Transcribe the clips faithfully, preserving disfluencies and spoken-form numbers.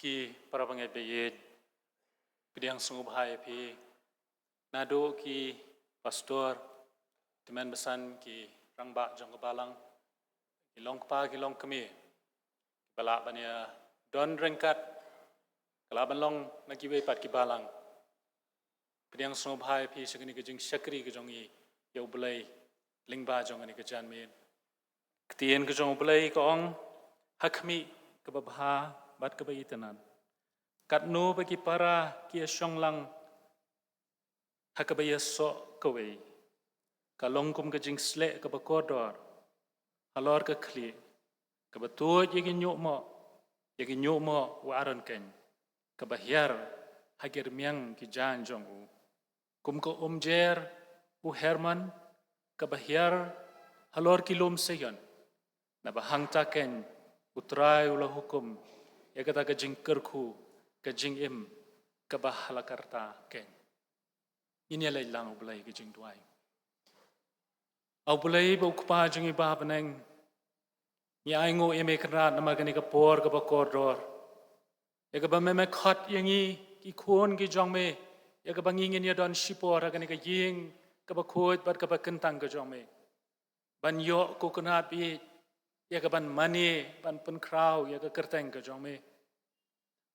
Ki para bangeit ba ïeit, pdiang sngewbha ïa phi, naduh ki pastor, ki tymmen basan, ki rangbah jong ka balang, ki long kpa, ki long kmie, kiba lah ban ïa don ryngkat, ka lah ban long na kiwei pat ki balang. Pdiang sngewbha ïa phi sha kane ka jingshakri ka jong ngi ïa U Blei lyngba jong kane ka janmiet. Ktien ka jong U Blei ka ong, ha khmih kaba bha bad kaba itynnad, katno ba ki para ki ïa shong lang ha kaba ïasoh kawei, ka long kum ka jingsleh kaba kordor halor ka khlieh, kaba tuid ïa ki ñiuhmoh, ïa ki ñiuhmoh u Aron keiñ, kaba hiar ha ki rmiang ki jaiñ jong u. Kum ka umjer u Hermon, kaba hiar halor ki lum Seion, naba hangta keiñ U Trai u la hukum ïa kata ka jingkyrkhu, ka jingim kaba ha la karta keiñ. Ngin ïa leit lang, U Blei, ka jingduwai. A U Blei ba u Kpa jong ngi ba ha bneng, ngi ainguh ïa me Kynrad namar kane ka por kaba kordor, ïa kaba me me khot ïa ngi ki khun ki jong me, ïa kaba ngi ngin ïa don shipor ha kane ka ïing kaba khuid bad kaba kyntang ka jong me, ban ïoh, ko Kynrad, bit ïa kaban mane, ban pynkhraw ïa ka kyrteng ka jong me,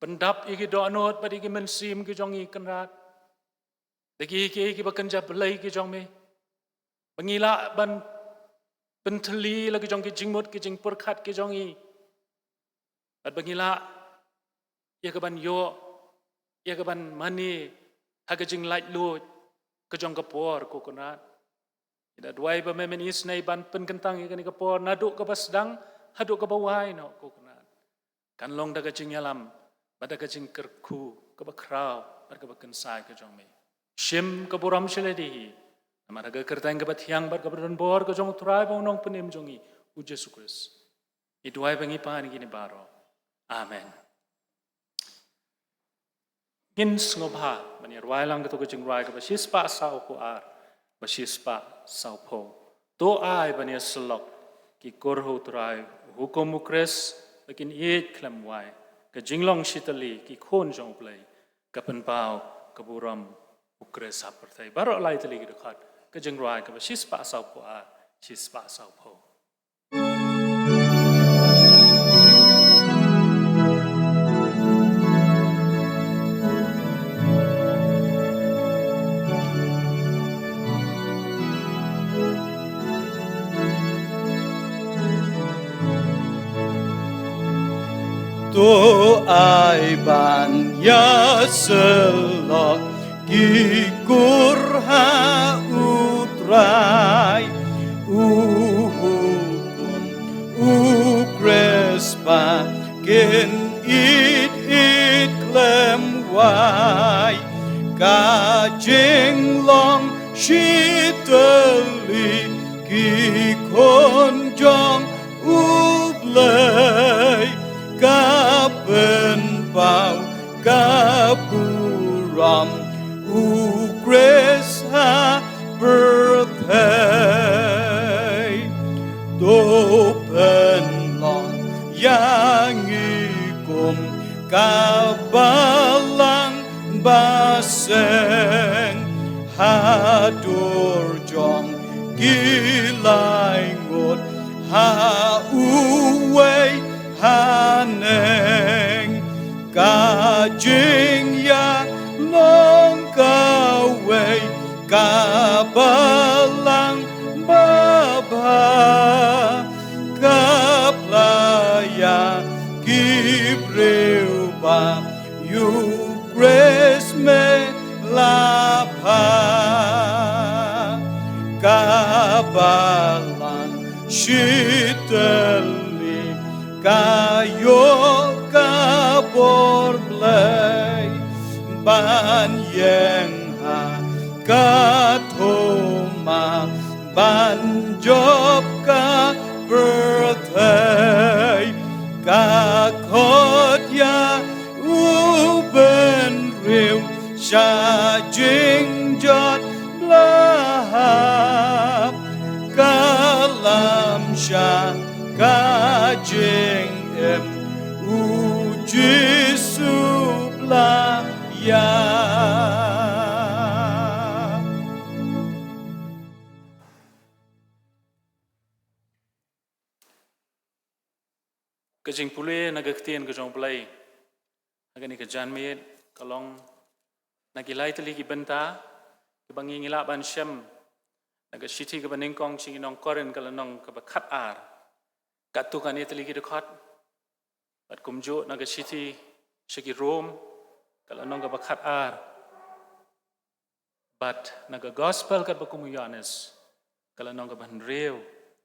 pyndap ïa ki dohnud bad ïa ki mynsiem ki jong ngi Kynrad da kiei kiei kiba kynja blei ki jong me, ba ngi lah ban pynthylli la ki jong ki jingmut ki jingpyrkhat ki jong ngi, bad ba ngi lah ïa kaban ïoh, ïa kaban mane ha ka jinglaitluid ka jong ka por, ko Kynrad. Ngi da duwai ba me men isynei ban pynkyntang ïa kane ka por, naduh kaba sdang haduh kaba wai noh, ko Kynrad, kan long da ka jingïalam bad da ka jingkyrkhu kaba khraw bad kaba kynsai ka jong me. Shim ka burom sha lade hi, namar ha ka kyrteng kaba thiang bad kaba donbor ka jong U Trai bad U Nongpynim jong ngi, U Jisu Khrist, ngi duwai bad ngi pan ïa kine baroh. Amen. Ngin sngewbha ban ïa rwai lang katto ka jingrwai kaba shispah sawphew ar, ba shispah sawphew. To ai ban ïa syllok, ki kur ha U Trai, hukum U Khrist ba kin ïeit khlem wai, ka jinglong shi tylli ki khun jong U Blei, ka pynpaw ka burom U Khrist ha pyrthei. Baroh lai tylli ki dkhot ka jingrwai kaba shispah sawphew ar, shispah sawphew. To ai ban ïa syllok, ki kur ha U Trai, u hukum U Khrist ba kin ïeit, ïeit khlem wai, ka jinglong shi tylli ki khun jong U Blei, ka pynpaw ka burom U Khrist ha pyrthei. To pynlong ïa ngi kum ka balang ba seng ha dur jong ki laingut ha uwei haneng, ka jingïalong kawei, ka balang babha, ka pla ïa ki briew ba ïa U Khrist me la pha, ka balang shi tylli ka ïoh ka bor Blei ban ïeng ha ka thma ban jop ka pyrthei, ka khot ïa u bynriew sha jingjot ba hap, ka lam sha ka jingim U Jisu Jingpule na ka ktien ka jong U Blei ha kane ka janmiet ka long na ki lai tylli ki bynta kiba ngi ngi lah ban shem na ka shithi kaba nyngkong sha ki nong Korinth ka lynnong kaba khat ar. Katto katne tylli ki dkhot. Bad kumjuh na ka shithi sha ki Rom ka lynnong kaba khat ar. Bad na ka gospel katba kum u Ïoannis ka lynnong kaba hynriew,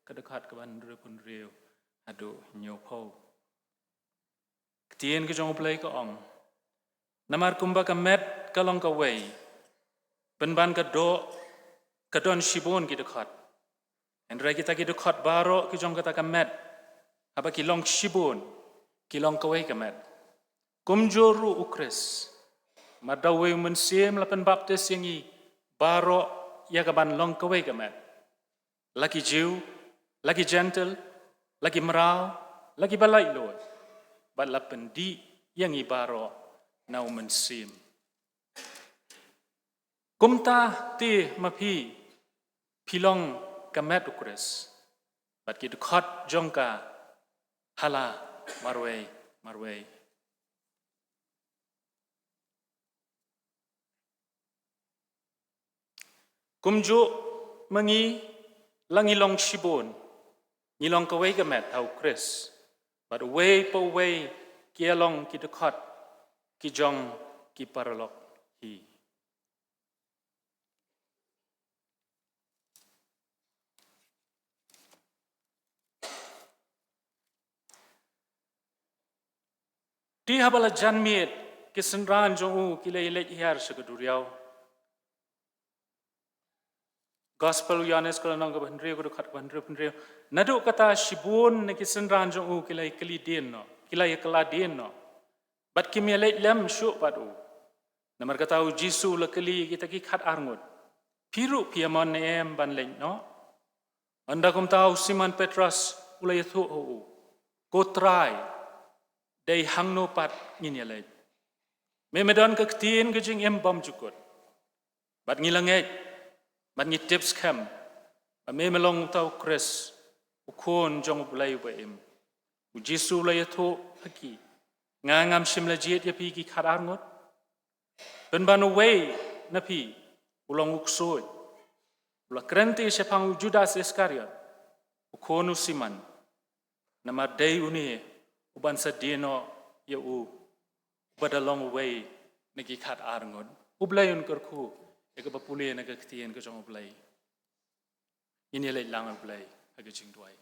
ka dkhot kaba hynriew phew hynriew haduh hynñiew phew. Ktien ka jong U Blei ka ong, namar kumba ka met ka long kawei, pynban ka doh ka don shibun ki dkhot. Hynrei kita ki dkhot baroh ki jong kata ka met, haba ki long shibun, ki long kawei ka met. Kumjuh ruh U Khrist, namar da uwei u Mynsiem la pynbaptis ïa ngi baroh ïa kaban long kawei ka met. La ki Jiw, la ki Jentil, la ki mraw, la kiba laitluid, bad la pyndih ïa ngi baroh na u Mynsiem. Kumta te ma phi, phi long ka met U Khrist, bad ki dkhot jong ka ha la marwei marwei. Kumjuh ma ngi, la ngi long shibun, ngi long kawei ka met ha U Khrist, bad uwei pa uwei ki ïalong ki dkhot ki jong ki paralok hi. Te haba la janmiet, ki synran jong u ki la ïaleit hiar sha ka duriaw. Gospel u Ïoannis ka lynnong kaba hynriew, ka dkhot kaba hynriew phew hynriew. Naduh kata shibun na ki synran jong u ki la ïakylli dien noh, ki la ïakylla dien noh. Bad kim ïaleit lem shuh bad u. Namar kata U Jisu u la kylli ïa kita ki khat ar ngut, phi ruh phi ïamon ne em ban leit noh? Ynda kumta u Simon Petros u la ïathuh ha u, ko Trai, dei hangno pat ngin ïaleit? Me me don ka ktien ka jingim bymjukut. Bad ngi la ngeit, bad ngi tip skhem ba me me long uta U Khrist, U Khun jong U Blei uba im. U Jisu u la ïathuh ha ki, nga ngam shym la jied ïa phi ki khat ar ngut? Pynban uwei na phi u long u ksuid. U la kren te shaphang u Judas Iskariot, u khun u Simon, namar dei une uban sa die noh ïa u, uba da long uwei na ki khat ar ngut. U Blei un kyrkhu ïa kaba pule na ka ktien ka jong U Blei. Ngin ïaleit lang ha U Blei ha ka jingduwai.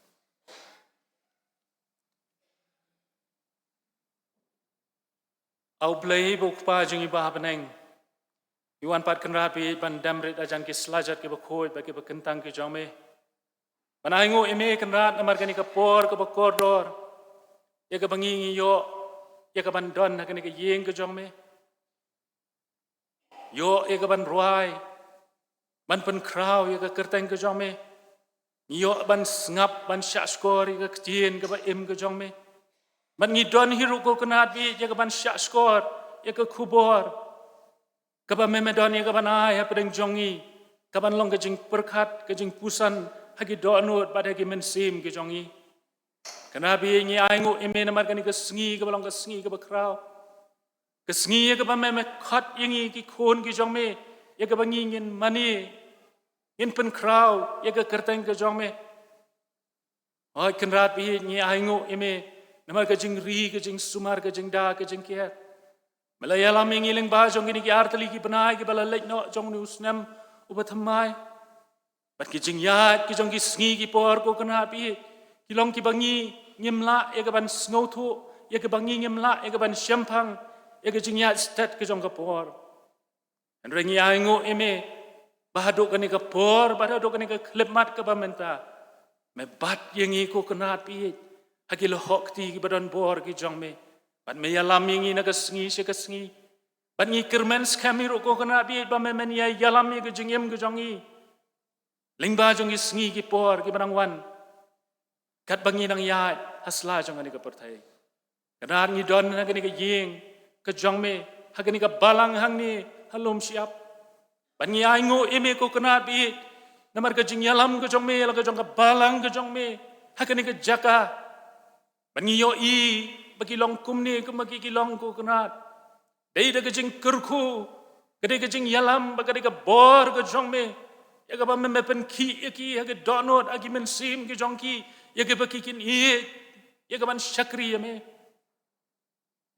A U Blei ba U Kpa jong ngi ba ha bneng, ngi wan pat Kynrad ba ïeit ban dem rit hajan ki slajat kiba khuid bad kiba kyntang ki jong me. Ban ainguh ïa me Kynrad namar kane ka por kaba kordor, ïa kaba ngi ngi ïoh ïa kaban don ha kane ka ïing ka jong me. Ïoh ïa kaban rwai, ban pynkhraw ïa ka kyrteng ka jong me. Ngi ïoh ban sngap, ban shahshkor ïa ka ktien kaba im ka jong me. Bad ngi don hi ruh ko Kynrad ba ïeit ïa kaban shahshkor ïa ka khubor kaba me me don ïa kaban ai hapdeng jong ngi, kaban long ka jingpyrkhat, ka jingpuson ha ki dohnud bad ha ki mynsiem ki jong ngi. Kynrad ba ïeit, ngi ainguh ïa me namar kane ka sngi kaba long ka sngi kaba khraw. Ka sngi ïa kaba me me khot ïa ngi ki khun ki jong me, ïa kaba ngi ngin mane, ngin pynkhraw ïa ka kyrteng ka jong me. Hooid Kynrad ba ïeit, ngi ainguh ïa me namar ka jingri, ka jingsumar, ka jingda, ka jingker. Me la ïalam ïa ngi lyngba jong kine ki artylli ki bnai kiba la leit noh jong une u snem uba thymmai. Bad ki jingïaid ki jong ki sngi ki por ko Kynrad ba ïeit, ki long kiba ngi ngim lah ïa kaban sngewthuh, ïa kaba ngi ngim lah ïa kaban shemphang ïa ka jingïaid stet ka jong ka por. Hynrei ngi ainguh ïa me ba haduh kane ka por, ba haduh kane ka khyllipmat kaba mynta, me bat ïa ngi ko Kynrad ba ïeit ha ki lyoh kti kiba don bor ki jong me. Bad me ïalam ïa ngi na ka sngi sha ka sngi. Bad ngi kyrmen skhem hi ruh ko Kynrad ba ïeit ba me men ïa ïalam ïa ka jingim ka jong ngi lyngba jong ki sngi ki por kiba nang wan, katba ngi nang ïaid ha sla jong kane ka pyrthei. Kynrad ngi don ha kane ka ïing ka jong me, ha kane ka balang hangne ha Lum Shyiap. Bad ngi ainguh ïa me ko Kynrad ba ïeit namar ka jingïalam ka jong me ïa la ka jong ka balang ka jong me ha kane ka jaka. Ban ngi ïohi ba ki long kumne kumba ki ki long, ko Kynrad. Dei da ka jingkyrkhu, ka dei ka jingïalam, bad ka dei ka bor ka jong me, ïa kaba me, me pynkhih ïa ki ha ki dohnud, ha ki mynsiem ki jong ki, ïa kaba ki kin ïeit ïa kaban shakri ïa me.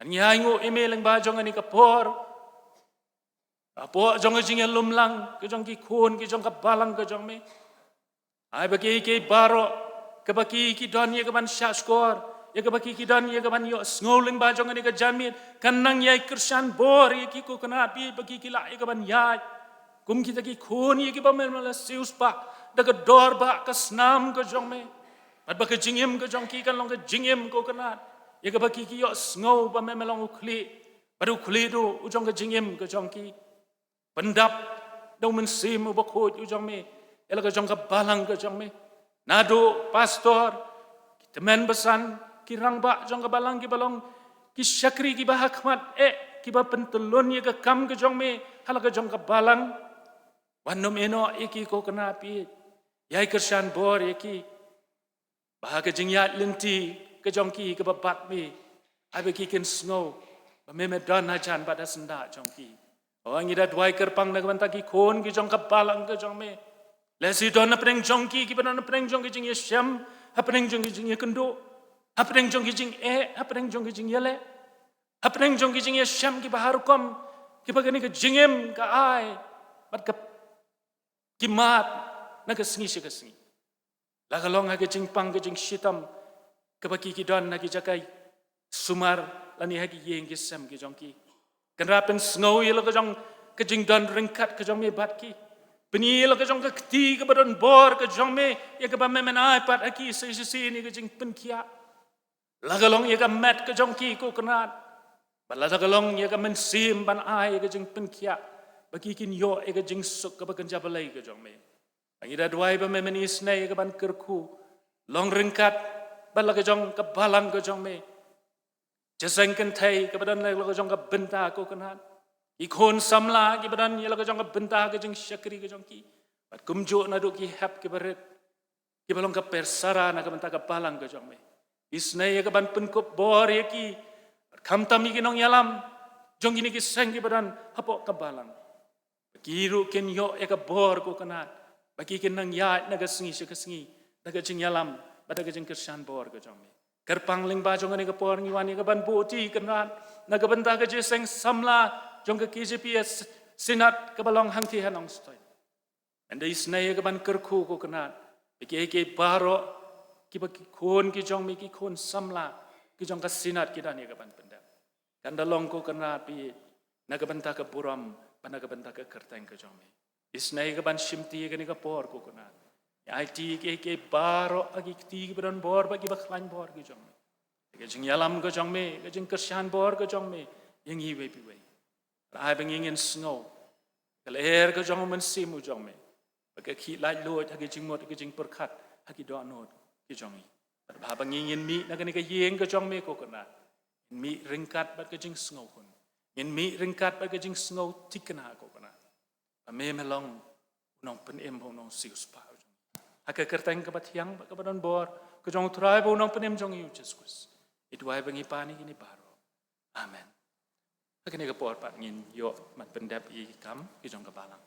Ngi ainguh ïa me lyngba jong kane ka por, hapoh jong ka jingïalumlang ka jong ki khun ki jong ka balang ka jong me. Ai ba kiei kiei baroh kiba ki ki don ïa kaban shahshkor, ïa kaba ki ki don ïa kaban ïohsngew lyngba jong kane ka janmiet, kan nang ïai kyrshan bor ïa ki, ko Kynrad, ba ki ki lah ïa kaban ïaid kum kita ki khun ïa kiba me la siewspah da ka dor ba ka snam ka jong me. Bad ba ka jingim ka jong ki kan long ka jingim, ko Kynrad, ïa kaba ki ki ïohsngew ba me me long u khlieh, bad u khlieh duh u jong ka jingim ka jong ki. Pyndap da u Mynsiem Bakhuid u jong me ïa la ka jong ka balang ka jong me. Naduh pastor, ki tymmen basan, ki rangbah jong ka balang kiba long ki shakri kiba hakhmat, eh, kiba pyntyllun ïa ka kam ka jong me ha la ka jong ka balang. Wat nym ïehnoh ïa ki, ko Kynrad, phi ïai kyrshan bor ïa ki. Ba ha ka jingïaid lynti ka jong ki kaba bad me, ai ba ki kin sngew ba me me don hajan bad ha syndah jong ki. O, ngi da duwai kyrpang na ka bynta ki khun ki jong ka balang ka jong me. Lehse don hapdeng jong ki kiba don hapdeng jong ki jingïashem, hapdeng jong ki jingïakynduh, hapdeng jong ki jingeh, hapdeng jong ki jingïaleh, hapdeng jong ki jingïashem kiba ha rukom, kiba kane ka jingim ka ai bad ka, ki mad na ka sngi sha ka sngi. La ka long ha ka jingpang ka jingshitom kaba ki ki don ha ki jaka sumar lane ha ki ïing ki sem ki jong ki. Kynrad, pynsngew ïa la ka jong ka jingdon ryngkat ka jong me bad ki. Pyni ïa la ka jong ka kti kaba don bor ka jong me ïa kaba me men ai pat ha ki sa shisien ïa ka jingpynkhiah. La ka long ïa ka met ka jong ki, ko Kynrad. Bad la ka long ïa ka mynsiem ban ai ïa ka jingpynkhiah, ba ki kin ïoh ïa ka jingsuk kaba kynja balei ka jong me. Ngi da duwai ba me men isynei ïa kaban kyrkhu long ryngkat bad la ka jong ka balang ka jong me. Jingïaseng kynthei kaba don la ka jong ka bynta, ko Kynrad. Ki khun samla kiba don ïa la ka jong ka bynta ka jingshakri ka jong ki. Bad kumjuh naduh ki hep kiba rit, kiba long ka persara na ka bynta ka balang ka jong me. Isynei ïa kaban pynkup bor ïa ki, khamtam ïa ki nongïalam jong kine ki seng kiba don hapoh ka balang. Ba ki ruh kin ïoh ïa ka bor, ko Kynrad. Ba ki kin nang ïaid na ka sngi sha ka sngi da ka jingïalam bad da ka jingkyrshan bor ka jong me. Kyrpang lyngba jong kane ka por ngi wan ïa kaban buh ti, Kynrad, na ka bynta ka jingïaseng samla jong ka K J P S Synod kaba long hangtei ha Nongstoiñ. Ngi da isynei ïa kaban kyrkhu, ko Kynrad, ba kiei kiei baroh kiba ki khun ki jong me, ki khun samla ki jong ka Synod ki don ïa kaban pyndep, kan da long, ko Kynrad, phi, na ka bynta ka burom bad na ka bynta ka kyrteng ka jong me. Isynei ïa kaban shimti ïa kane ka por, ko Kynrad. Ïa aiti ïa kiei kiei baroh ha ki kti kiba don bor bad kiba khlaiñ bor ki jong me. Ka jingïalam ka jong me, ka jingkyrshan bor ka jong me ïa ngi iwei pa iwei. Ai ba ngi ngin sngew ka lyer ka jong u Mynsiem u jong me, ba ka khih laitluid ha ki jingmut, ha ki jingpyrkhat, ha ki dohnud ki jong ngi. Bad ba, ba ngi ngin mih na kane ka ïing ka jong me, ko Kynrad, ngin mih ryngkat bad ka jingsngewhun, ngin mih ryngkat bad ka jingsngew thikna, ko Kynrad, ba me me long u Nongpynim, u Nongsiewspah u jong ngi. Ha ka kyrteng kaba thiang bad kaba don bor ka jong u Trai bad u Nongpynim jong ngi, u Jisu Khrist, ngi duwai bad ngi pan ïa kine baroh. Amen. Ha kane ka por pat ngin ïoh ban pyndep ïa ki kam ki jong ka balang.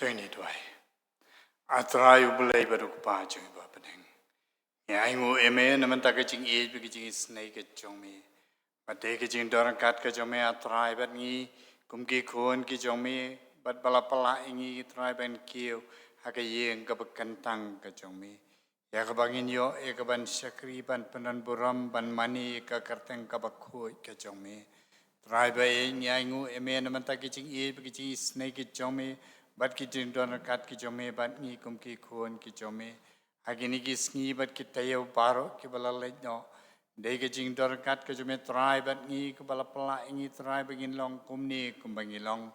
Ngin ïa duwai. A Trai U Blei bad U Kpa jong ngi ba ha bneng, ngi ainguh ïa me na ka bynta ka jingïeit bad ka jingisynei ka jong me. Bad dei ka jingdonkam ka jong me, A Trai, bad ngi kum ki khun ki jong me, bad ba la pynlah ïa ngi, A Trai, ban kiew ha ka ïing kaba kyntang ka jong me, ïa kaba ngin ïoh ïa kaban shakri, ban pyndonburom, ban mane ïa ka kyrteng kaba khuid ka jong me. Trai ba ïeit, ngi ainguh ïa me na ka bynta ka jingïeit bad ka jingisynei ka jong me, bad ka jingdonkam ka jong me bad ngi kum ki khun ki jong me ha kine ki sngi bad ki taïew baroh kiba la leit noh. Dei ka jingdonkam ka jong me, Trai, bad ngi, kaba la pynlah ïa ngi, Trai, ba ngin long kumne kumba ngi long.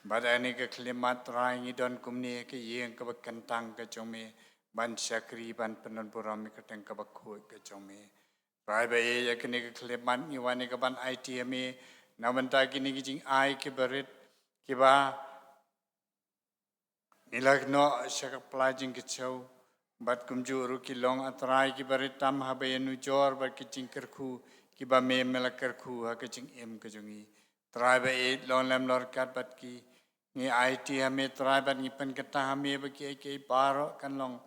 Bad ha kane ka khyllipmat, Trai, ngi don kumne ha ka ïing kaba kyntang ka jong me, ban shakri, ban pyndonburom ïa ka kyrteng kaba khuid ka jong me. Trai ba ïeit, ha kane ka khyllipmat ngi wan ïa kaban aiti ha me na ka bynta kine ki jingai kiba rit, kiba ngi la noh sha ka pla jingkyrshan, bad kumjuh ruh ki long, A Trai, kiba rit tam haba ïanujor bad ki jingkyrkhu kiba me, me la kyrkhu ha ka jingim ka jong ngi. Trai ba ïeit, long lem, long ryngkat bad ki. Ngi aiti ha me, Trai, bad ngi pynkynta ha me ba kiei kiei baroh kan long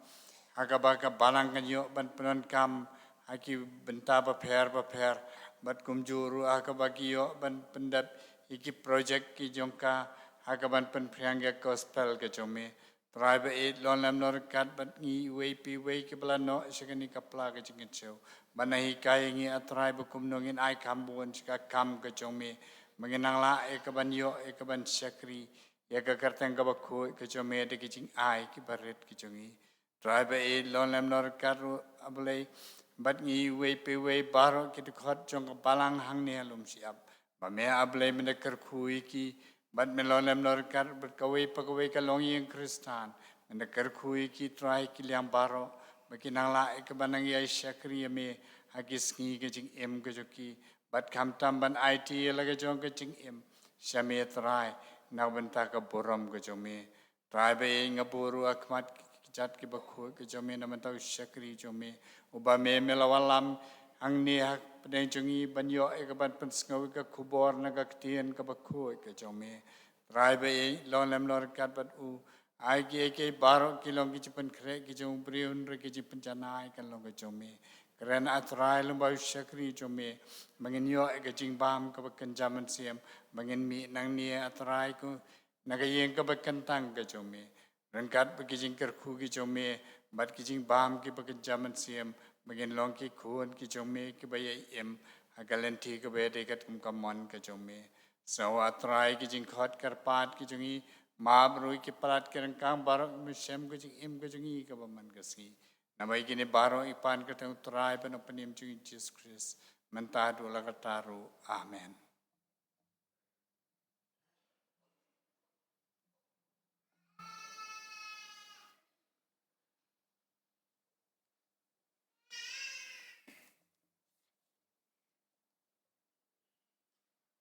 ha kaba ka balang kan ïoh ban pyndonkam ha ki bynta bapher bapher, bad kumjuh ruh ha kaba ki ïoh ban pyndep ïa ki projek ki jong ka ha kaban pynphriang ïa ka gospel ka jong me. Trai ba ïeit, long lem, long ryngkat bad ngi iwei pa iwei kiba la noh sha kane ka pla ka jingkyrshan, ban hikai ïa ngi, A Trai, ba kumno ngin ai kham bun sha ka kam ka jong me, ba ngin nang lah ïa kaban ïoh ïa kaban shakri ïa ka kyrteng kaba khuid ka jong me da ki jingai kiba rit ki jong ngi. Trai ba ïeit, long lem, long ryngkat ruh, A Blei, bad ngi iwei pa iwei baroh ki dkhot jong ka balang hangne ha Lumshyiap, ba me, A Blei, me da kyrkhu ïa ki, bad me long lem, long ryngkat bad kawei pa kawei ka longïing Khristan. Me da kyrkhu ïa ki, Trai, ki liang baroh, ba ki nang lah ïa kaban nang ïai shakri ïa me ha ki sngi ka jingim ka jong ki, bad khamtam ban aiti ïa la ka jong ka jingim sha me, Trai, na ka bynta ka burom ka jong me. Trai ba ïeit, nga buh ruh ha khmat ki kjat kiba khuid ka jong me na ka bynta u shakri jong me, uba me, me la wallam hangne hapdeng jong ngi ban ïoh ïa kaban pynsngew ïa ka khubor na ka ktien kaba khuid ka jong me. Trai ba ïeit, long lem, long ryngkat bad u. Ai kiei kiei baroh ki long ki jingpynkhreh ki jong u briew, hynrei ki jingpynjanai kan long ka jong me. Kren, A Trai, lyngba u shakri jong me, ba ngin ïoh ïa ka jingbam kaba kynja mynsiem, ba ngin mih nangne, A Trai, kum na ka ïing kaba kyntang ka jong me, ryngkat bad ki jingkyrkhu ki jong me, bad ki jingbam kiba kynja mynsiem, ba ngin long ki khun ki jong me kiba ïai im ha ka lynti kaba ïadei katkum ka mon ka jong me. Sngew, A Trai, ki jingkhot kyrpad ki jong ngi, map ruh ïa ki palat ki ryngkang baroh, mynsiem, ka jingim ka jong ngi kaba man ka sngi. Namar kine baroh ngi pan ha ka kyrteng u Trai bad u Nongpynim jong ngi Jisu Khrist, mynta haduh la katta ruh. Amen.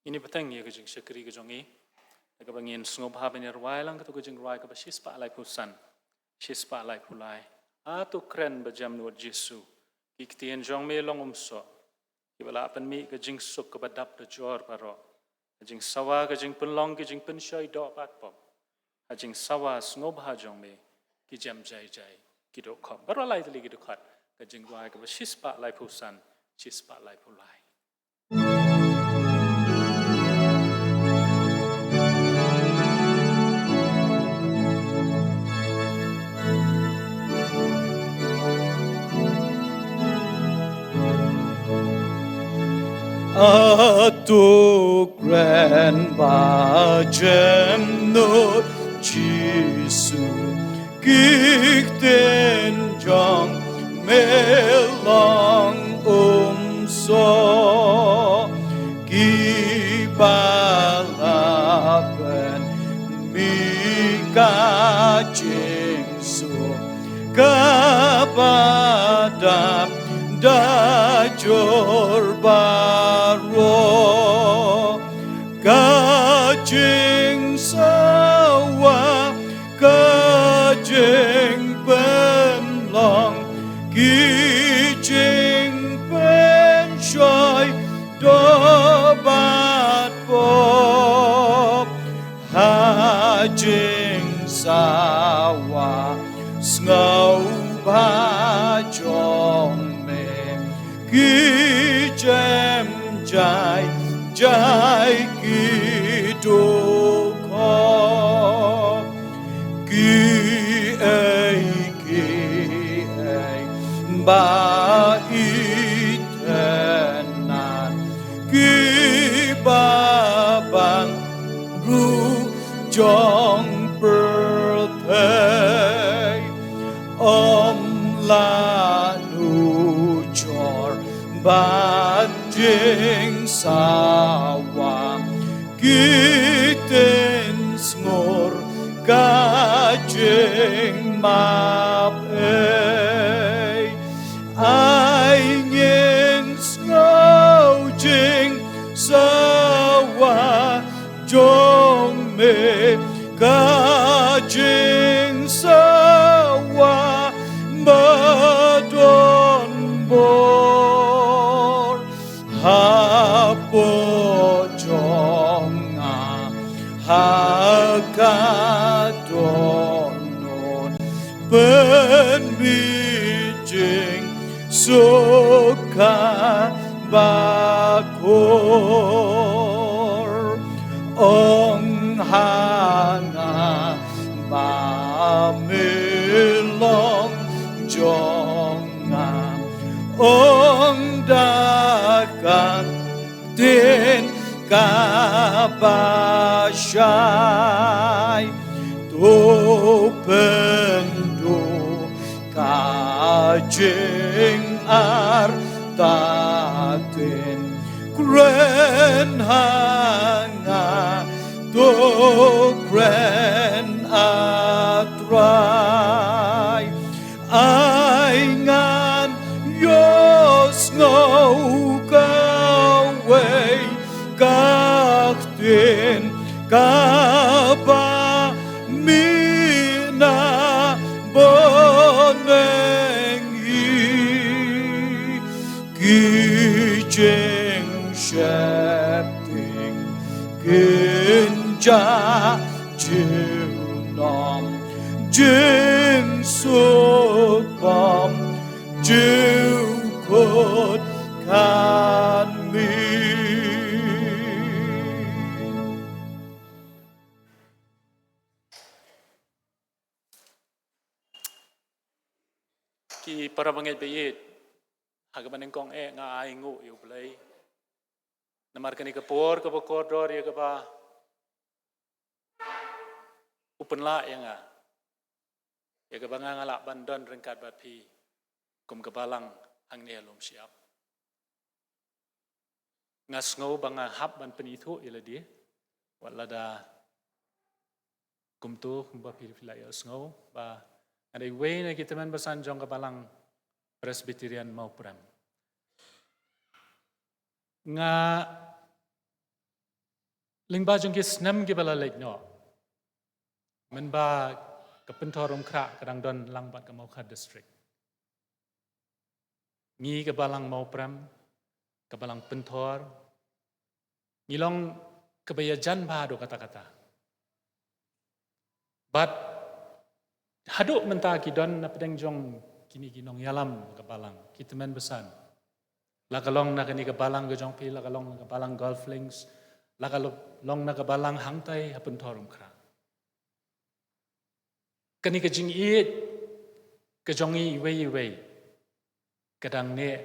Ngin ïa bteng ïa ka jingshakri ka jong ngi, da kaba ngin sngewbha ban ïa rwai lang katto ka jingrwai kaba shispah laiphew san, shispah laiphew lai. A to kren ba jem nud Jisu, ki ktien jong me long umsoh, kiba la pynmih ka jingsuk kaba dap da jor baroh. Ka jingsawa, ka jingpynlong, ka jingpynshoi doh bad pop. Ha jingsawa sngewbha jong me, ki jem jai jai ki dohkhop. Baroh lai tylli ki dkhot ka jingrwai kaba shispah laiphew san, shispah laiphew lai. A to kren ba jem nud Jisu, ki ktien jong me long umsoh, kiba la pynmih ka jingsuk kaba dap da jor baroh. Ka jingsawa, ka jingpynlong, ki jingpynshoi doh bad pop. Ha jingsawa Jai, jai ki dukha, ki ei, ki ei, ba ïeit na, ki ba ban ruh jong pyrthei, ym lah nujor bad jingsawa, ki tin sngur ka jingmap ei. Ai ngin sngew jingsawa jong me, ka jingsawa ba don bor hapoh jong nga, ha ka dohnud pynmih jingsuk ka ba khor. Ong ha nga ba me long jong nga, ong da ka ktien kaba shai, to pynduh ka jingartatien. Kren ha nga, to kren, A Trai. Ai ngan ïohsngew kawei ka ktien kaba mih na bneng hi. Ki jingsheptieng kin jah junom, jingsuk bom ju kut kan mih. Ki para bangeit ba ïeit, ha kaba nyngkong eh nga ainguh ïa U Blei namar kane ka por kaba kordor ïa kaba u pynlah ïa nga, ïa kaba nga nga lah ban don ryngkat bad phi kum ka balang hangne ha Lumshyiap. Nga sngew ba nga hap ban pynithuh ïa lade, wat lada kumto kumba phi, phi la ïohsngew ba nga dei uwei na ki tymmen basan jong ka balang Presbyterian Mawprem. Nga lyngba jong ki snem kiba la leit noh, mynba ka Pynthorumkhrah ka dang don lang bad ka Mawkhar District, ngi ka balang Mawprem, ka balang Pynthor, ngi long kaba ïajan bha haduh katta katta. Bad haduh mynta ki don na pdeng jong kine ki nongïalam ka balang, ki tymmen basan, la ka long na kane ka balang ka jong phi, la ka long na ka balang Golf Links, la ka lo-, long na ka balang hangtai ha Pynthorumkhrah. Kane ka jingïeit ka jong ngi iwei iwei ka dang neh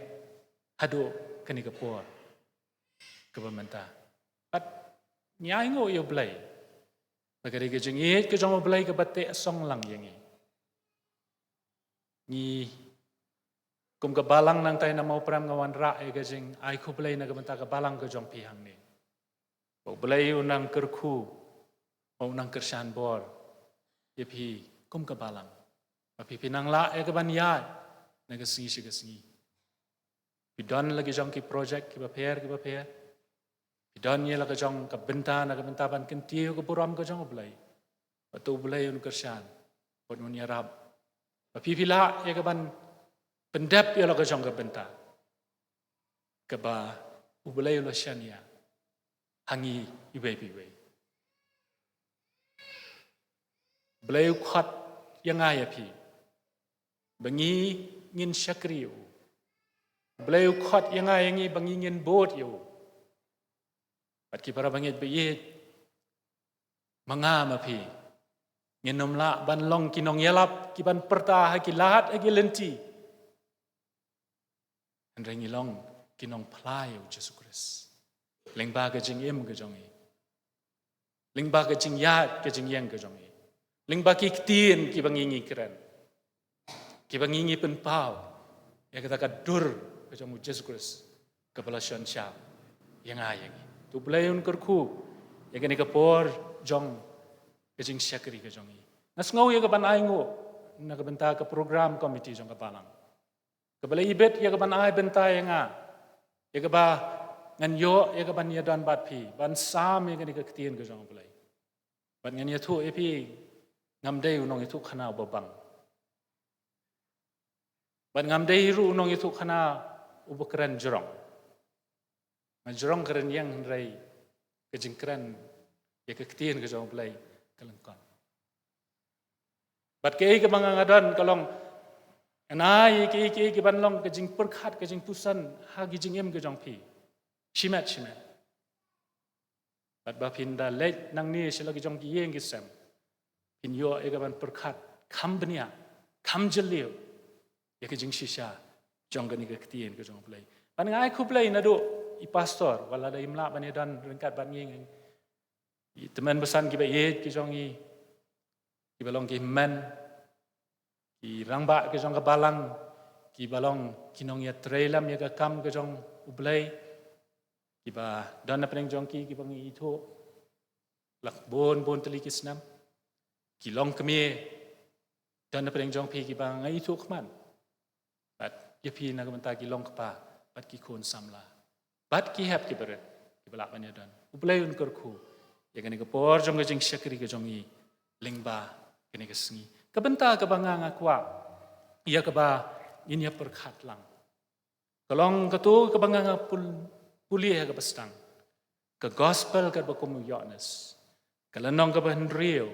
haduh kane ka por kaba mynta. Bad ngi ainguh ïa U Blei ba ka dei ka jingïeit ka jong U Blei kaba teh song lang ïa ngi. Ngi kum ka balang nangtai na Mawprem nga wanrah ïa ka jingai khublei na ka bynta ka balang ka jong phi hangne. Ba U Blei un nang kyrkhu, ba un nang kyrshan bor ïa phi kum ka balang, ba phi, phi nang lah ïa ka ban ïaid na ka sngi sha ka sngi. Phi don la ki jong ki project kiba pher kiba pher, phi don ïa la ka jong ka bynta na ka bynta ban kyntiew ka burom ka jong U Blei. Ba to U Blei un kyrshan, ba un ïarap ba phi, phi lah ïa ka ban pyndep ïa la ka jong ka bynta kaba U Blei u la shaniah ha ngi iwei pa iwei. Blei u khot ïa nga ïa phi ba ngi ngin shakri ïa u. Blei u khot ïa nga ïa ngi ba ngi ngin bud ïa u. Bad ki para bangeit ba ïeit, ma nga ma phi, ngin ym lah ban long ki nongïalap ki ban pyrta ha ki lad ha ki lynti, hynrei ngi long ki nongphla ïa u Jisu Khrist lyngba ka jingim ka jong ngi, lyngba ka jingïaid ka jingïeng ka jong ngi, lyngba ki ktien kiba ngi ngi kren, kiba ngi ngi pynpaw ïa kata ka dur ka jong u Jisu Khrist kaba la shon shah ïa nga ïa ngi. To U Blei un kyrkhu ïa kane ka por jong ka jingshakri ka jong ngi. Nga sngew ïa ka ban ai nguh na ka bynta ka program committee jong ka balang, kaba la ibit ïa ka ban ai bynta ïa nga, ïa kaba ngan ïoh ïa ka ban ïadon bad phi ban sam ïa kane ka ktien ka jong U Blei. Bad ngan ïathuh ïa phi, ngam dei u nongïathuhkhana uba bang, bad ngam dei ruh u nongïathuhkhana uba kren jrong. Nga jrong kren ïeng, hynrei ka jingkren ïa ka ktien ka jong U Blei ka lyngkot. Bad kaei kaba nga nga don ka long, ngan ai kaei kaei kiban long ka jingpyrkhat ka jingpuson ha ki jingim ka jong phi shimet shimet. Bad ba phin da leit nangne sha la ki jong ki ïing ki sem, phin ïoh ïa ka ban pyrkhat kham bniah, kham jylliew ïa ka jingshisha jong kane ka ktien ka jong U Blei. Bad nga ai khublei naduh i pastor, wat la da im lah ban ïadon ryngkat bad ngi, i tymmen basan kiba ïeit ki jong ngi, kiba long ki hynmen, ki rangbah ki jong ka balang, kiba long ki nongïatreilang ïa ka kam ka jong U Blei, kiba don na pdeng jong ki kiba ngi ithuh la ka bun bun tylli ki snem, ki longkmie don na pdeng jong phi kiba nga ithuh khmat. Bad ïa phi na ka bynta ki longkpa bad ki khun samla bad ki hep ki barit kiba lah ban ïadon, U Blei un kyrkhu ïa kane ka por jong ka jingshakri ka jong ngi lyngba kane ka sngi. Ka bynta kaba nga nga kwah ïa kaba ngin ïa pyrkhat lang ka long kato kaba nga nga pul-, pule ha kaba sdang, ka Gospel katba kum u Ïoannis, ka lynnong kaba hynriew,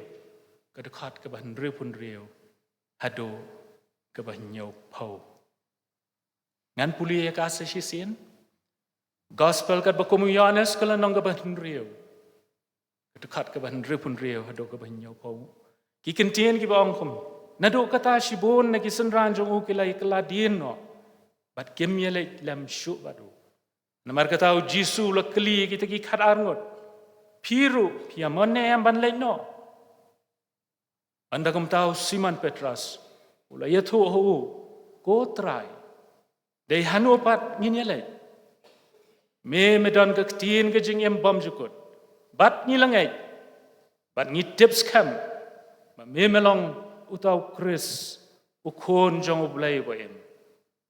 ka dkhot kaba hynriewphew hynriew haduh kaba hynñiewphew. Ngan pule ïa ka sa shisien. Gospel katba kum u Ïoannis, ka lynnong kaba hynriew, ka dkhot kaba hynriewphew hynriew haduh kaba hynñiewphew. Ki kyntien kiba ong kum, naduh kata shibun na ki synran jong u ki la ïakylla dien noh, bad kim ïaleit lem shuh bad u. Namar kata u Jisu u la kylli ïa kita ki khatar ngut, phi ruh phi ïa mon ne em ban leit noh? Ynda kumta u Simon Petros u la ïathuh ha u, ko Trai, dei hano pat ngin ïaleit? Me me don ka ktien ka jingim bymjukut, bad ngi la ngeit bad ngi tip skhem ba me me long uta u Khrist, u Khun jong U Blei ba im.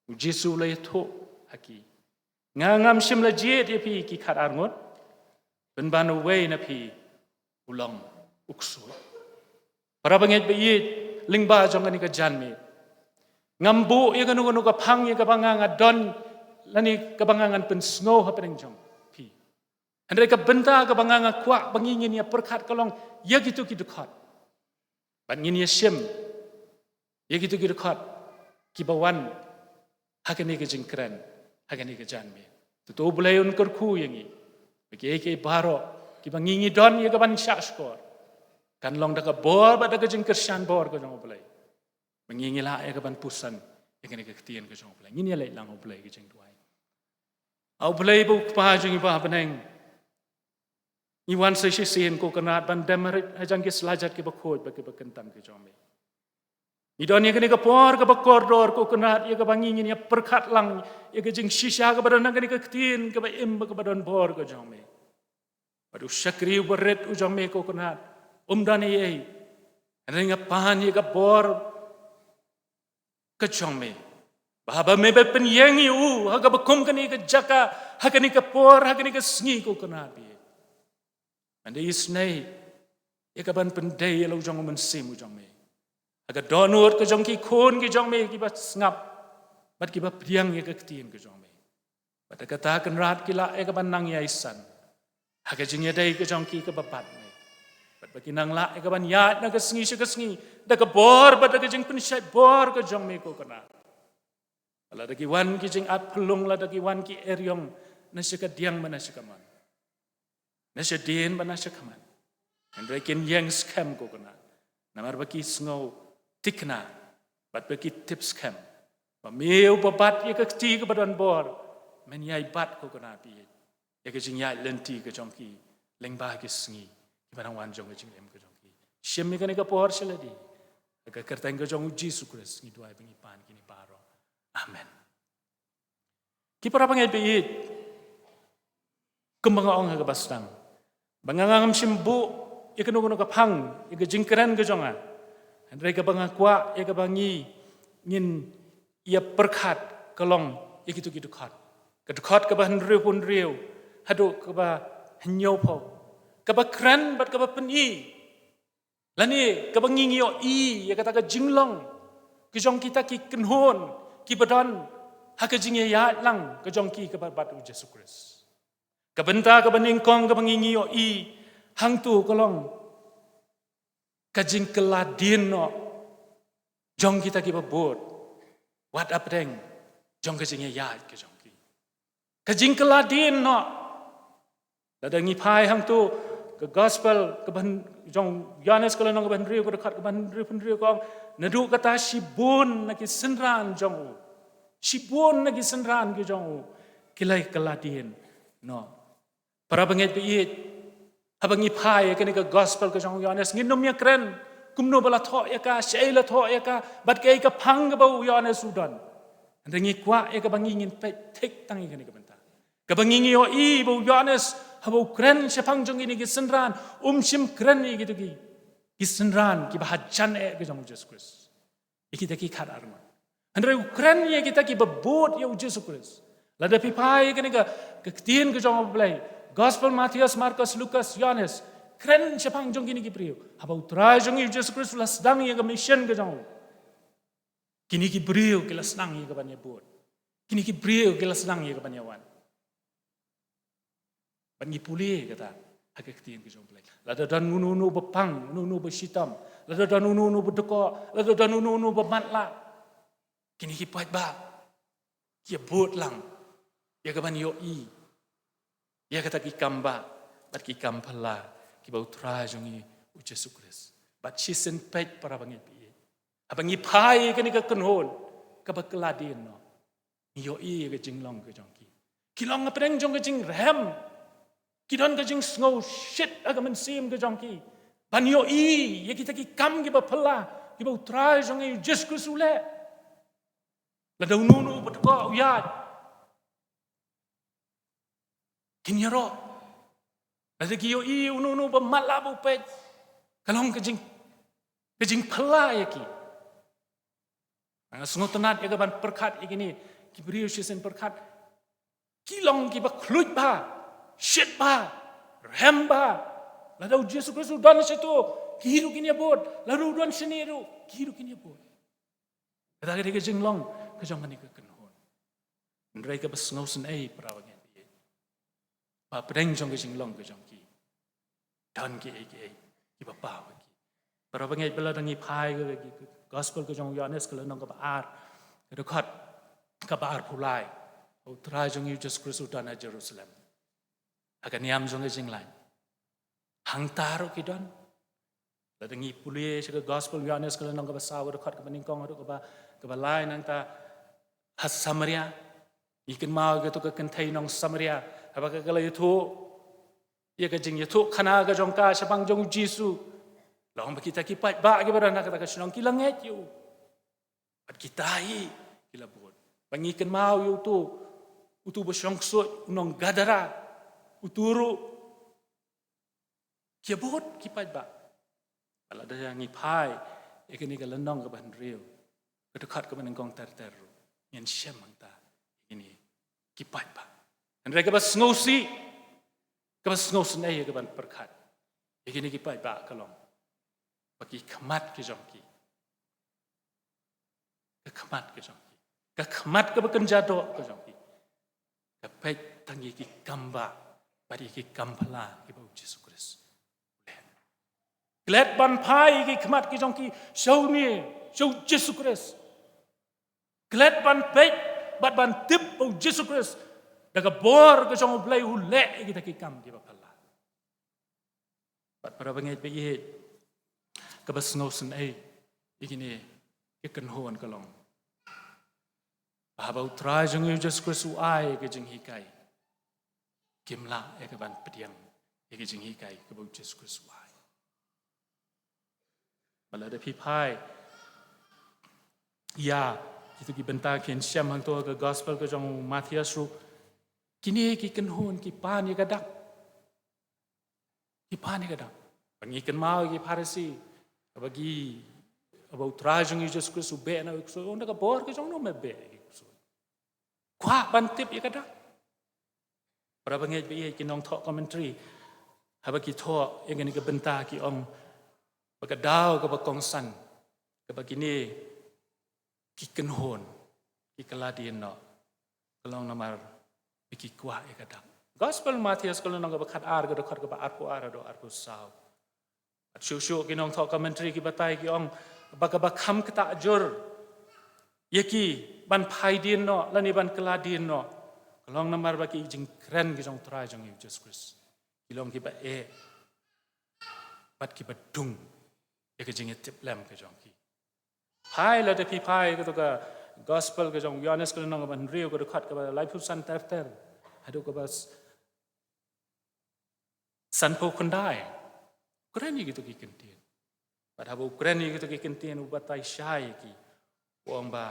U Jisu u la ïathuh ha ki, nga ngam shym la jied ïa phi ki khatar ngut, pynban uwei na phi u long u ksuid. Para bangeit ba ïeit, lyngba jong kane ka janmiet, ngam buh ïa kano kano ka phang ïa kaba nga nga don lane kaba nga ngan pynsngew hapdeng jong phi. Hynrei ka bynta kaba nga nga kwah ba ngi ngin ïa pyrkhat ka long ïa kito ki dkhot, bad ngin ïa shim ïa kito ki dkhot kiba wan ha kane ka jingkren ha kane ka janmiet. To to U Blei un kyrkhu ïa ngi ba kiei kiei baroh kiba ngi ngi don ïa kaban shahshkor, kan long da ka bor bad da ka jingkyrshan bor ka jong U Blei, ba ngi ngi lah ïa kaban puson ïa kane ka ktien ka jong U Blei. Ngin ïaleit lang ha U Blei ka jingduwai. A U Blei ba u Kpa jong ngi ba ha bneng, ngi wan sa shisien, ko Kynrad, ban dem harit hajan ki slajat kiba khuid bad kiba kyntang ki jong me. Ngi don ïa kane ka por kaba kordor, ko Kynrad, ïa kaba ngi ngin ïa pyrkhat lang ïa ka jingshisha kaba don ha kane ka ktien kaba im bad kaba don bor ka jong me. Bad u shakri uba rit u jong me, ko Kynrad, um don ei ei, hynrei nga pan ïa ka bor ka jong me, ba haba me ba pynïeng ïa u ha kaba kum kane ka jaka, ha kane ka por, ha kane ka sngi, ko Kynrad, ba ïeit, ngan da isynei ïa kaban pyndei ïa la u jong u Mynsiem u jong me ha ka dohnud ka jong ki khun ki jong me kiba sngap bad kiba pdiang ïa ka ktien ka jong me. Bad da kata, Kynrad, ki lah ïa kaban nang ïaisah ha ka jingïadei ka jong ki kaba bad me, bad ba ki nang lah ïa kaban ïaid na ka sngi sha ka sngi da ka bor bad da ka jingpynshait bor ka jong me, ko Kynrad. Lada ki wan ki jingat phyllung, lada ki wan ki eriong na sha ka diang bad na sha ka mon, na shadien bad na shakhmat. Hynrei kin ïeng skhem ko kynrad, namar ba ki sngew thikna bad ba ki tip skhem ba me uba bat ïa ka kti kaba don bor, men ïai bat ko kynrad, phi ïeit, ïa ka jingïaid lynti ka jong ki lyngba ki sngi kiba nang wan jong ka jingim ka jong ki. Shim ïa kane ka por sha lade. Ha ka kyrteng ka jong U Jisu Khrist ngi duwai ba ngi pan kine baroh. Amen. Ki para bangeit ba ïeit, kumba nga ong ha kaba sdang, ba nga ngam shym buh ïa kano kano ka phang ïa ka jingkren ka jong nga. Hynrei kaba nga kwah ïa kaba ngi ngin ïa pyrkhat ka long ïa kito ki dkhot. Ka dkhot kaba hynriewphew hynriew haduh kaba hynñiewphew, kaba kren bad kaba pyni, lane kaba ngi ngi ïohi ïa kata ka jinglong ka jong kita ki kynhun kiba don ha ka jingïaid lang ka jong ki kaba bat U Jisu Khrist. Ka bynta kaba nyngkong kaba ngi ngi ïohi hangto ka long ka jingkylla dien noh jong kita kiba bud wat hapdeng jong ka jingïaid ka jong ki. Ka jingkylla dien noh. Lada ngi phai hangto ka gospel kaba hyn-, jong Ïoannis ka lynnong kaba hynriew, ka dkhot kaba hynriewphew hynriew ka ong, naduh kata shibun na ki synran jong u, shibun na ki synran ki jong u ki la kylla dien noh. Para bangeit ba ïeit, haba ngi phai ïa kane ka gospel ka jong u Ïoannis, ngin ym ïakren kumno ba la thoh ïa ka, shaei la thoh ïa ka, bad kaei ka phang kaba u Ïoannis u don. Hynrei ngi kwah ïa kaba ngi ngin peit thik tang ïa kane ka bynta. Kaba ngi ngi ïohi ba u Ïoannis haba u kren shaphang jong kine ki synran, um shym kren ïa kito ki, ki synran kiba hajan eh ka jong U Jisu Khrist, ïa kita ki khatar ngut. Hynrei u kren ïa kita kiba bud ïa U Jisu Khrist. Lada phi phai ïa kane ka, ka ktien ka jong U Blei, gospel Mathaios, Markos, Lukas, Ïoannis, kren shaphang jong kine ki briew. Haba U Trai jong ngi U Jisu Khrist u la sdang ïa ka mission ka jong u, kine ki briew ki la sdang ïa kaban ïa bud. Kine ki briew ki la sdang ïa kaban ïa wan. Bad ngi pule kata ha ka ktien ka jong U Blei. Lada don uno uno ba pang, uno uno ba shitom, lada don uno uno ba dkoh, lada don uno uno ba matlah, kine ki paidbah ki ïa bud lang ïa kaban ïohi ïa kata ki kam bah bad ki kam phylla kiba U Trai jong ngi U Jisu Khrist. Bad shisien peit para bangeit ba ïeit, haba ngi phai ïa kane ka kynhun kaba kylla dien noh, ngi ïohi ïa ka jinglong ka jong ki. Ki long hapdeng jong ka jingrhem. Ki don ka jingsngew shit ha ka mynsiem ka jong ki ban ïohi ïa kita ki kam kiba phylla kiba U Trai jong ngi U Jisu Khrist u leh. Lada uno uno ba dkoh u ïaid, kin ïaroh. Lada ki ïohi uno uno ba matlah ba u peit, ka long ka jing, ka jingphylla ïa ki. Nga sngewtynnat ïa kaban pyrkhat ïa kine ki briew shisien pyrkhat. Ki long kiba khluit bha, shit bha, rhem bha. Lada U Jisu Khrist u don shato, ki ruh kin ïa bud. Lada u don shane ruh, ki ruh kin ïa bud. Kata ka dei ka jinglong ka jong kane ka kynhun. Hynrei kaba sngewsynei para bangeit, ba hapdeng jong ka jinglong ka jong ki, don kiei kiei kiba paw ha ki. Para bangeit, ba lada ngi phai ka, ka, ka gospel ka jong u Ïoannis ka lynnong kaba ar, ka dkhot kaba arphew lai, U Trai jong ngi U Jisu Khrist u don ha Jerusalem, ha ka niam jong ka jinglait. Hangta ruh ki don. Lada ngi pule sha ka gospel u Ïoannis ka lynnong kaba saw, ka dkhot kaba nyngkong haduh kaba, kaba lai, nangta ha Samaria, ngi kynmaw ïa kato ka kynthei nong Samaria, haba ka, ka la ïathuh ïa ka jingïathuhkhana ka jong ka shaphang jong u Jisu, long ba kita ki paidbah kiba don ha kata ka shnong ki la ngeit ïa u. Bad kita hi ki la bud. Ba ngi kynmaw ïa uto, uto ba shong ksuid, u nong Gadara, uto ruh ki ïa bud ki paidbah. Ba lada ngi phai ïa kane ka lynnong kaba hynriew, ka dkhot kaba nyngkong ter ter ruh, ngin shem hangta ïa kine ki paidbah. Hynrei kaba sngewsih, kaba sngewsynei ïa kaban pyrkhat ïa kine ki paidbah ka long ba ki khmat ki jong ki, ka khmat ka jong ki, ka khmat kaba kynja doh ka jong ki, ka peit tang ïa ki kam bah bad ïa ki kam phylla kiba u Jisu Khrist u leh. Klet ban phai ïa ki khmat ki jong ki sha une, sha u Jisu Khrist. Klet ban peit bad ban tip ba u Jisu Khrist, da ka bor ka jong U Blei, u leh ïa kita ki kam kiba phylla. Bad para bangeit ba ïeit, kaba sngewsynei ïa kine ki kynhun ka long, haba U Trai jong ngi U Jisu Khrist u ai ïa ka jinghikai, kim lah ïa ka ban pdiang ïa ka jinghikai kaba U Jisu Khrist u ai. Ba lada phi phai ïa kito ki bynta kiba shem hangto ha ka gospel ka jong u Mathaios ruh, kine ki kynhun ki pan ïa ka dak. Ki pan ïa ka dak. Ba ngi kynmaw ïa ki Pharisi, ba ki, ba U Trai jong ngi U Jisu Khrist u beh na u ksuid, u ong, da ka bor ka jong no me beh ïa ki ksuid? Kwah ban tip ïa ka dak. Para bangeit ba ïeit, ki nongthoh commentary, haba ki thoh ïa kane ka bynta ki ong ba ka daw kaba kongsan kaba kine ki kynhun ki kylla dien noh, ka long namar ba ki kwah ïa ka dak. Gospel Mathaios ka lynnong kaba khatar, ka dkhot kaba arphew ar haduh arphew saw. Bad shuh shuh ki nongthoh commentary ki batai, ki ong ba kaba kham ktah jur ïa ki ban phai dien noh lane ban kylla dien noh, ka long namar ba ki jingkren ki jong U Trai jong ngi U Jisu Khrist ki long kiba eh bad kiba dung ïa ka jingïatiplem ka jong ki. Phai, lada phi phai kato ka gospel ka jong u Ïoannis ka lynnong kaba hynriew, ka dkhot kaba laiphew san ter ter haduh kaba s-, sanphew khyndai. U kren ïa kito ki kyntien. Bad haba u kren ïa kito ki kyntien, u batai shai ïa ki, u ong ba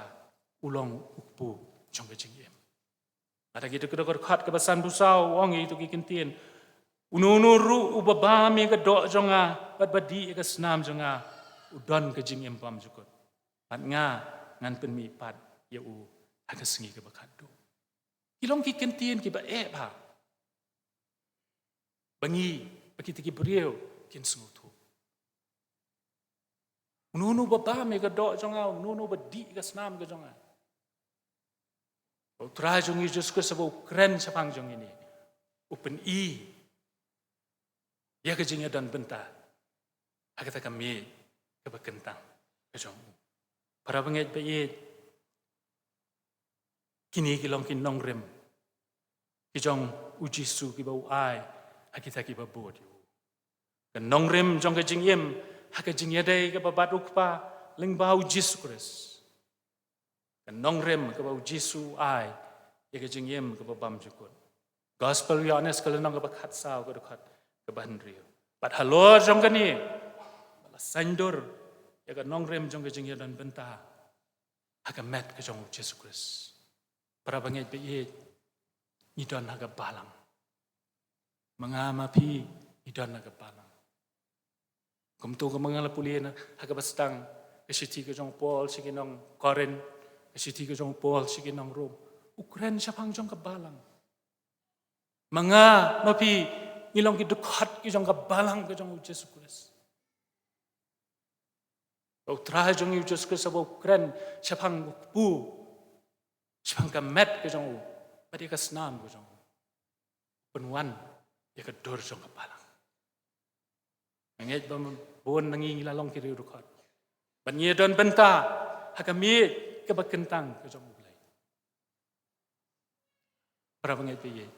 u long u kpu jong ka jingim. Bad ha kito ki dkhot kaba sanphew saw, u ong ïa kito ki kyntien: Uno uno ruh uba bam ïa ka doh jong nga bad ba dih ïa ka snam jong nga, u don ka jingim bymjukut, bad nga ngan pynmihpat ïa u ha ka sngi kaba khatduh. Ki long ki kyntien kiba eh bha, ba ngi, ba kita ki briew kin sngewthuh. Uno uno ba bam ïa ka doh jong nga, uno uno ba dih ïa ka snam ka jong nga. Ba U Trai jong ngi U Jisu Khrist haba u kren shaphang jong ngi, u pyni ïa ka jingïadon bynta ha kata ka miej kaba kyntang ka jong u. Para bangeit ba ïeit, kine ki long ki nongrim ki jong U Jisu kiba u ai ha kita kiba bud ïa u. Ka nongrim jong ka jingim ha ka jingïadei kaba bad U Kpa lyngba U Jisu Khrist. Ka nongrim kaba U Jisu u ai ïa ka jingim kaba bymjukut. Gospel Ïoannis ka lynnong kaba khatsaw, ka dkhot kaba hynriew. Bad halor jong kane, ba la saiñdur ïa ka nongrim jong ka jingïadon bynta ha ka met ka jong U Jisu Khrist. Para bangeit ba ïeit, ngi don ha ka balang. Ma nga ma phi ngi don ha ka balang. Kumto kumba nga la pule na ha kaba sdang, ka shithi ka jong u Paul sha ki nong Korinth, ka shithi ka jong u Paul sha ki nong Rom, u kren shaphang jong ka balang. Ma nga ma phi ngi long ki dkhot ki jong ka balang ka jong U Jisu Khrist. Ba U Trai jong ngi U Jisu Khrist haba u kren shaphang u kpu, shaphang ka met ka jong u bad ïa ka snam ka jong u, u pynwan ïa ka dur jong ka balang. Nga ngeit ba bun na ngi ngi la long ki riewdkhot, bad ngi ïadon bynta ha ka miej kaba kyntang ka jong U Blei. Para bangeit ba ïeit,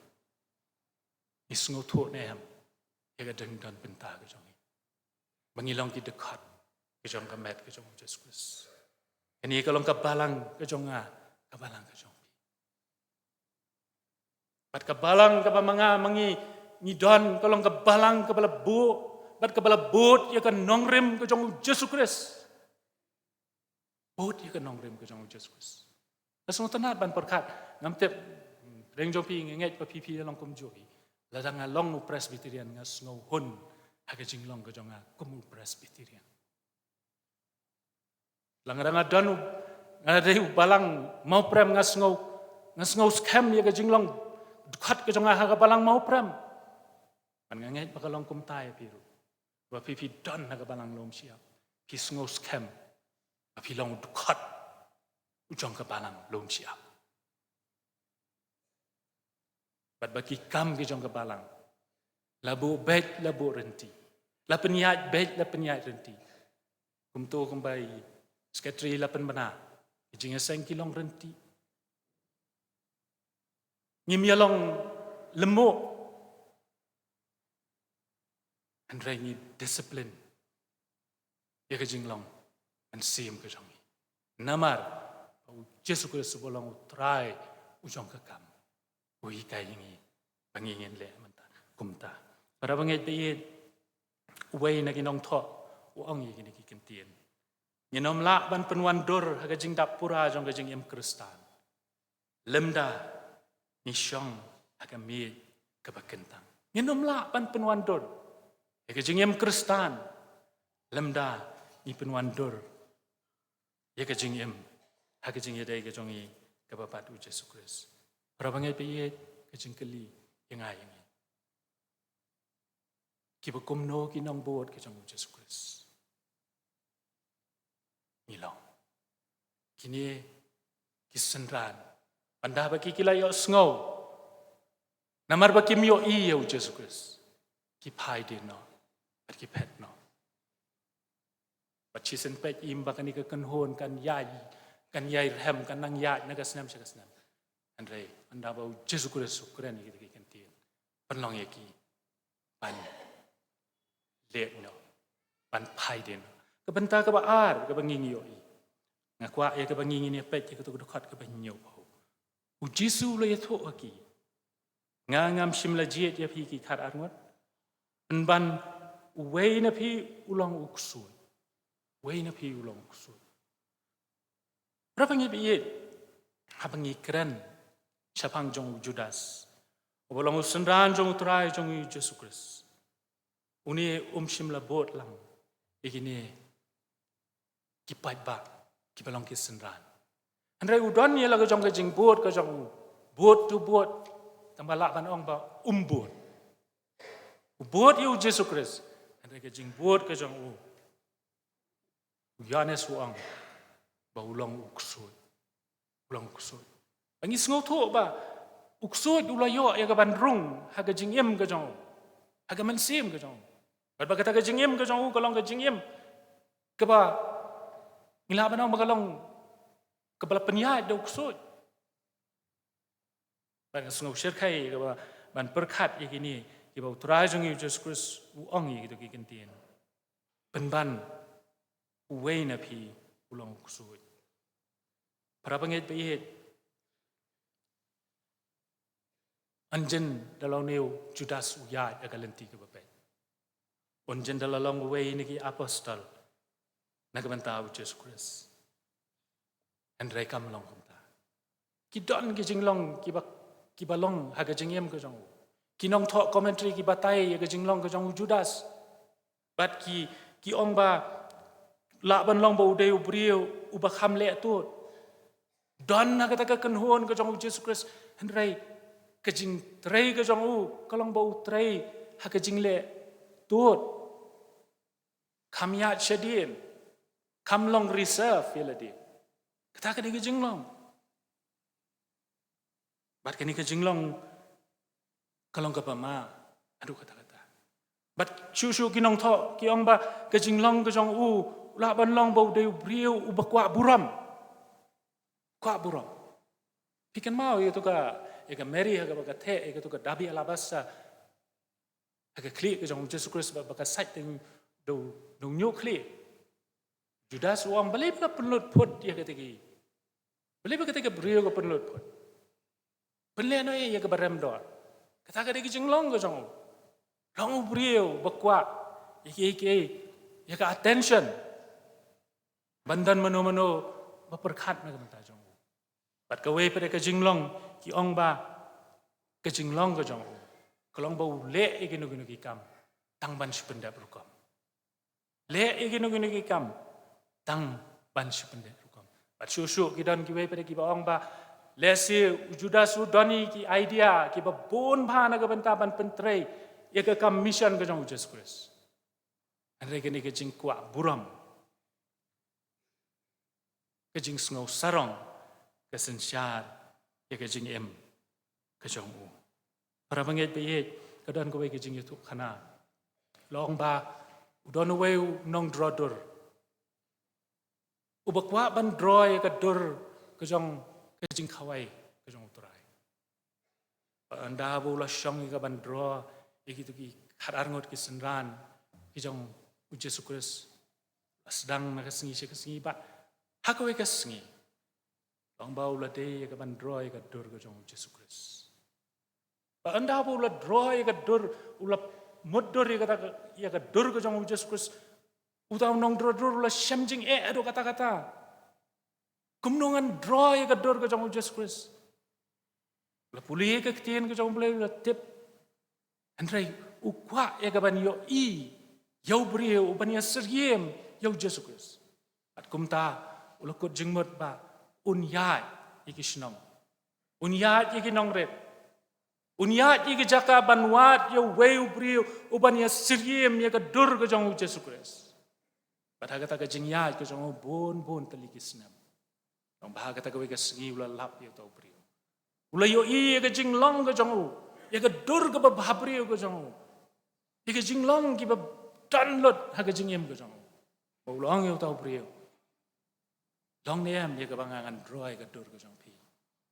ngi sngewthuh ne em ïa ka jingdon bynta ka jong ngi, ba ngi long ki dkhot ka jong ka met ka jong U Jisu Khrist? Kane ka long ka balang ka jong nga, ka balang ka jong phi. Bad ka balang kaba ma nga ma ngi ngi don ka long ka balang kaba la buh bad kaba la bud ïa ka nongrim ka jong U Jisu Khrist. Bud ïa ka nongrim ka jong U Jisu Khrist. Nga sngewtynnat ban pyrkhat, ngam tip, hynrei jong phi nga ngeit ba phi phi long kumjuh hi. Lada nga long u Presbyterian, nga sngewhun ha ka jinglong ka jong nga kum u Presbyterian. Lada nga don u, nga dei u balang Mawprem, nga sngew, nga sngew skhem ïa ka jinglong dkhot ka jong nga ha ka balang Mawprem. Bad nga ngeit ba ka long kumta ïa phi ruh. Ba phi phi don ha ka balang Lum Shyiap, phi sngew skhem ba phi long u dkhot u jong ka balang Lum Shyiap. Bad ba ki kam ki jong ka balang, la buh beit la buh rynti, la pynïaid beit la pynïaid rynti. Kumto kumba i secretary la pynbna, ki jingïaseng ki long rynti. Ngim ïa long lyngngoh. Hynrei ngi discipline ïa ka jinglong mynsiem ka jong ngi. Namar ba u Jisu Khrist uba long u Trai u jong ka kam u hikai ïa ngi ba ngin leh mynta kumta. Para bangeit ba ïeit, uwei na ki nongthoh u ong ïa kine ki kyntien: Ngin ym lah ban pynwandur ha ka jingdap pura jong ka jingim Khristan lymda ngi shong ha ka miej kaba kyntang. Ngin ym lah ban pynwandur ïa ka jingim Khristan lymda ngi pynwandur ïa ka jingim ha ka jingïadei ka jong ngi kaba bad u Jisu Khrist. Para bangeit ba ïeit, ka jingkylli ïa nga ïa ngi, kiba kumno ki nongbud ka jong u Jisu Khrist ngi long? Kine ki synran, haba ki, ki la ïohsngew namar ba kim ïohi ïa u Jisu Khrist, ki phai dien noh bad ki phet noh. Bad shisien peit im ba kane ka kynhun kan ïai, kan ïai rhem, kan nang ïaid na ka snem sha ka snem. Hynrei haba u Jisu Khrist u kren ïa kita ki kyntien, pynlong ïa ki ban leit noh, ban phai dien noh. Ka bynta kaba ar kaba ngi ïohi, nga kwah ïa kaba ngi ngin ïa peit ïa kato ka dkhot kaba hynñiew. U Jisu u la ïathuh ha ki: Nga ngam shym la jied ïa phi ki khatar ngut. Pynban uwei na phi u long u ksuid. Uwei na phi u long u ksuid. Para bangeit ba ïeit, haba ngi kren shaphang jong u Judas, uba long u synran jong u Trai jong ngi u Jisu Khrist, une um shym la bud lang ïa kine ki paidbah kiba long ki synran. Hynrei u don ïa la ka jong ka jingbud ka jong u, bud to bud, tang ba lah ban ong ba um bud. U bud ïa u Jisu Khrist, hynrei ka jingbud ka jong u, u Ïoannis u ong ba u long u ksuid. U long u ksuid. Ba ngi sngewthuh ba u ksuid u la ïoh ïa ka ban rung ha ka jingim ka jong u, ha ka mynsiem ka jong u. Bad ba kata ka jingim ka jong u ka long ka jingim kaba ngi lah ban ong ba ka long kaba la pynïaid da u ksuid. Bad nga sngew shyrkhei kaba ban pyrkhat ïa kine kiba u Trai jong ngi u Jisu Khrist u ong ïa kito ki kyntien: Pynban uwei na phi u long u ksuid. Para bangeit ba ïeit, un jin da la une u Judas u ïaid ha ka lynti kaba beit. Un jin da la long uwei na ki apostol na ka bynta u Jisu Khrist. Hynrei kam long kumta. Ki don ki jinglong kiba, kiba long ha ka jingim ka jong u. Ki nongthoh commentary ki batai ïa ka jinglong ka jong u Judas. Bad ki, ki ong ba lah ban long ba u dei u briew uba kham leh tud. Don ha kata ka kynhun ka jong u Jisu Khrist, hynrei ka jingtrei ka jong u ka long ba u trei ha ka jingleh tud. Kham ïaid shadien, kham long reserve ïa lade. Kata ka dei ka jinglong. Bad kane ka jinglong ka long kaba ma haduh katta katta. Bad shuh shuh ki nongthoh ki ong ba ka jinglong ka jong u lah ban long ba u dei u briew uba kwah burom. Kwah burom. Phi kynmaw ïa kato ka, ïa ka Mary ha kaba ka theh ïa kato ka dabi alabasta ha ka khlieh ka jong u Jisu Khrist ba, ba ka sait da u, da u, da u ñiuh khlieh. Judas u ong, balei ba la pynlut phut ïa kata ki, balei ba kata ka briew ka pynlut phut? Pynleh noh ïa kaba rem dor. Kata ka dei ka jinglong ka jong u. Long u briew ba kwah ïa ki, ïa ki, ïa ka attention. Ban don mano mano ba pyrkhat na ka bynta jong u. Bad kawei pat ka jinglong ki ong ba ka jinglong ka jong u ka long ba u leh ïa kino kino ki kam tang ban shu pyndep rukom. Leh ïa kino kino ki kam tang ban shu pyndep rukom. Bad shuh shuh ki don kiwei pat kiba ong ba lehse u Judas u don ïa ki idea kiba bun bha na ka bynta ban pyntrei ïa ka kam mission ka jong u Jisu Khrist. Hynrei kane ka jingkwah burom, ka jingsngew sarong ka synshar ïa ka jingim ka jong u. Para bangeit ba ïeit, ka don kawei ka jingïathuhkhana. La ong ba u don uwei u nongdro dur uba kwah ban dro ïa ka dur ka jong ka jingkhawai ka jong u Trai. Bad ynda ba u la shong ïa ka ban dro ïa kito ki khatar ngut ki synran, ki jong u Jisu Khrist. La sdang na ka sngi sha ka sngi, bad ha kawei ka sngi long ba u la dei ïa ka ban draw ïa ka dur ka jong u Jisu Khrist. Ba ynda ba u la draw ïa ka dur, u la mutdur ïa kata ka, ïa ka dur ka jong u Jisu Khrist, uta u nongdraw dur u la shem jingeh haduh katta katta. Kumno ngan draw ïa ka dur ka jong u Jisu Khrist? U la pule ïa ka ktien ka jong u Blei, u la tip. Hynrei u kwah ïa ka ban ïohi ïa u briew u ban ïasyriem ïa u Jisu Khrist. Bad kumta u la kut jingmut ba un ïaid ïa ki shnong, un ïaid ïa ki nongrit, un ïaid ïa ki jaka ban wad ïa uwei u briew u ban ïasyriem ïa ka dur ka jong u Jisu Khrist. Bad ha kata ka jingïaid ka jong u, bun bun tylli ki snem, long ba ha kata kawei ka sngi u la lap ïa uta u briew. U la ïohi ïa ka jinglong ka jong u, ïa ka dur kaba bhabriew ka jong u, ïa ka jinglong kiba don lut ha ka jingim ka jong u. Ba u la ong ïa uta u briew, long ne em ïa kaba nga ngan draw ïa ka dur ka jong phi?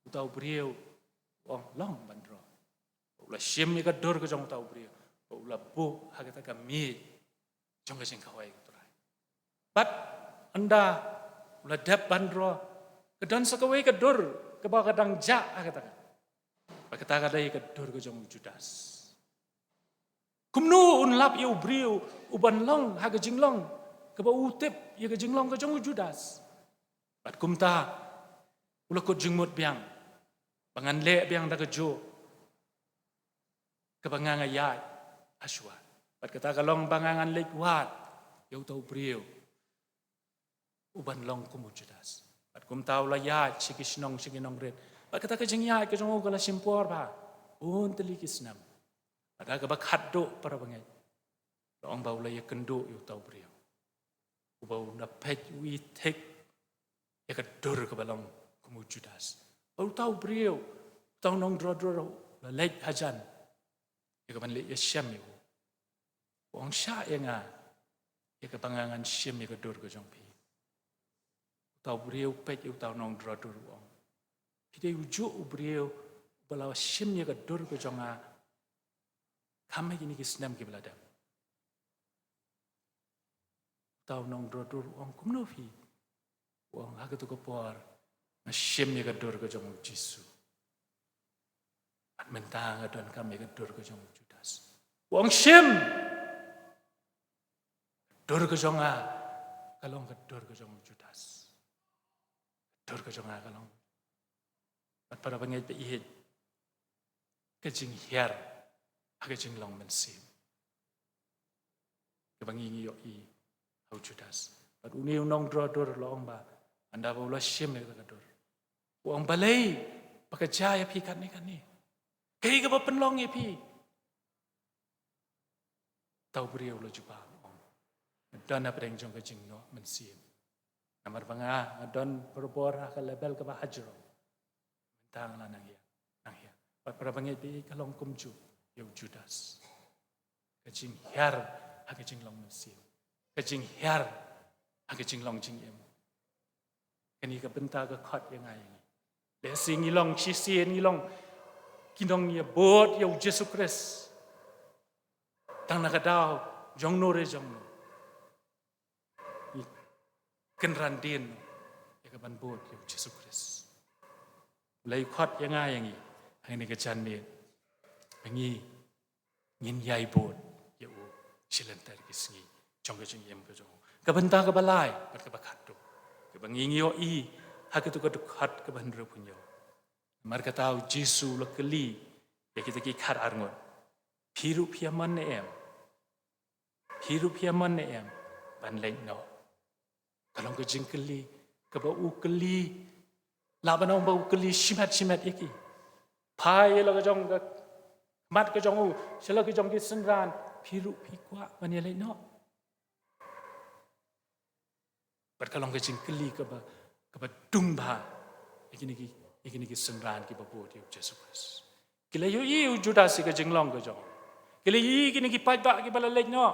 Uta u briew u ong, long ban draw. U la shim ïa ka dur ka jong uta u briew, ba u la buh ha kata ka miej jong ka jingkhawai ka Trai. Bad ynda u la dep ban draw, ka don sa kawei ka dur kaba ka dang jah ha kata ka, ba kata ka dei ka dur ka jong u Judas. Kumno un lap ïa u briew u ban long ha ka jinglong kaba u tip ïa ka jinglong ka jong u Judas? Bad kumta u la kut jingmut biang ba ngan leh biang da kajuh kaba nga nga ïaid ha shuwa. Bad kata ka long ba nga ngan leit wad ïa uta u briew u ban long kum u Judas. Bad kumta u la ïaid sha ki shnong sha ki nongrit. Bad kata ka jingïaid ka jong u ka la shim por bha, bun tylli ki snem. Bad ha kaba khatduh, para bangeit, long ba u la ïakynduh ïa uta u briew uba u na peit u i thik ïa ka dur kaba long kum u Judas. Bad uta u briew, uta u nongdraw dur u la leit hajan ïa ka ban leit ïashem ïa u. U ong, shah ïa nga ïa kaba nga ngan shim ïa ka dur ka jong phi. Uta u briew u peit ïa uta u nongdraw dur u ong, phi dei ujuh u briew uba la shim ïa ka dur ka jong nga kham ha kine ki snem kiba la dep. Uta u nongdraw dur u ong, kumno phi? U ong, ha katu ka por nga shim ïa ka dur ka jong u Jisu. Bad mynta nga donkam ïa ka dur ka jong u Judas. U ong, shim! Dur ka jong nga ka long ka dur ka jong u Judas. Dur ka jong nga ka long. Bad para bangeit ba ïeit, ka jinghiar ha ka jinglong mynsiem kaba ngi ngi ïohi ha u Judas. Bad une u nongdraw dur u la ong ba ynda ba u la shim ïa kata ka dur, u ong, balei ba ka jia ïa phi katne katne? Kaei kaba pynlong ïa phi? Uta u briew u la jubab, u ong, nga don hapdeng jong ka jingnoh mynsiem. Namar ba nga, nga don barabor ha ka level kaba hajrong. Mynta nga la nang hiar, nang hiar. Bad para bangeit, ka long kumjuh ïa u Judas. Ka jinghiar ha ka jinglong mynsiem, ka jinghiar ha ka jinglong jingim. Kane ka bynta ka khot ïa nga ïa ngi. Lehse ngi long shisien, ngi long ki nongïabud ïa u Jisu Khrist. Tang na ka daw jongno re jongno, ngi kynran dien ïa ka ban bud ïa u Jisu Khrist. U la ïa khot ïa nga ïa ngi ha kane ka janmiet ba ngi ngin ïai bud ïa u shi lynter ki sngi jong ka jingim ka jong u. Ka bynta kaba lai bad kaba khatduh kaba ngi ngi ïohi ha katu ka dkhot kaba hynriewphew hynñiew. Namar kata u Jisu u la kylli ïa kita ki khatar ngut, phi ruh phi ïa mon ne em? Phi ruh phi ïa mon ne em ban leit noh? Ka long ka jingkylli kaba u kylli, lah ban ong ba u kylli shimet shimet ïa ki. Phai ïa la ka jong ka khmat ka jong u sha la ka jong ki synran, phi ruh phi kwah ban ïa leit noh? Bad ka long ka jingkylli kaba, kaba dung bha ïa kine ki, ïa kine ki synran kiba bud ïa u Jisu Khrist. Ki la ïohi u Judas ïa ka jinglong ka jong u. Ki la ïohi kine ki paidbah kiba la leit noh.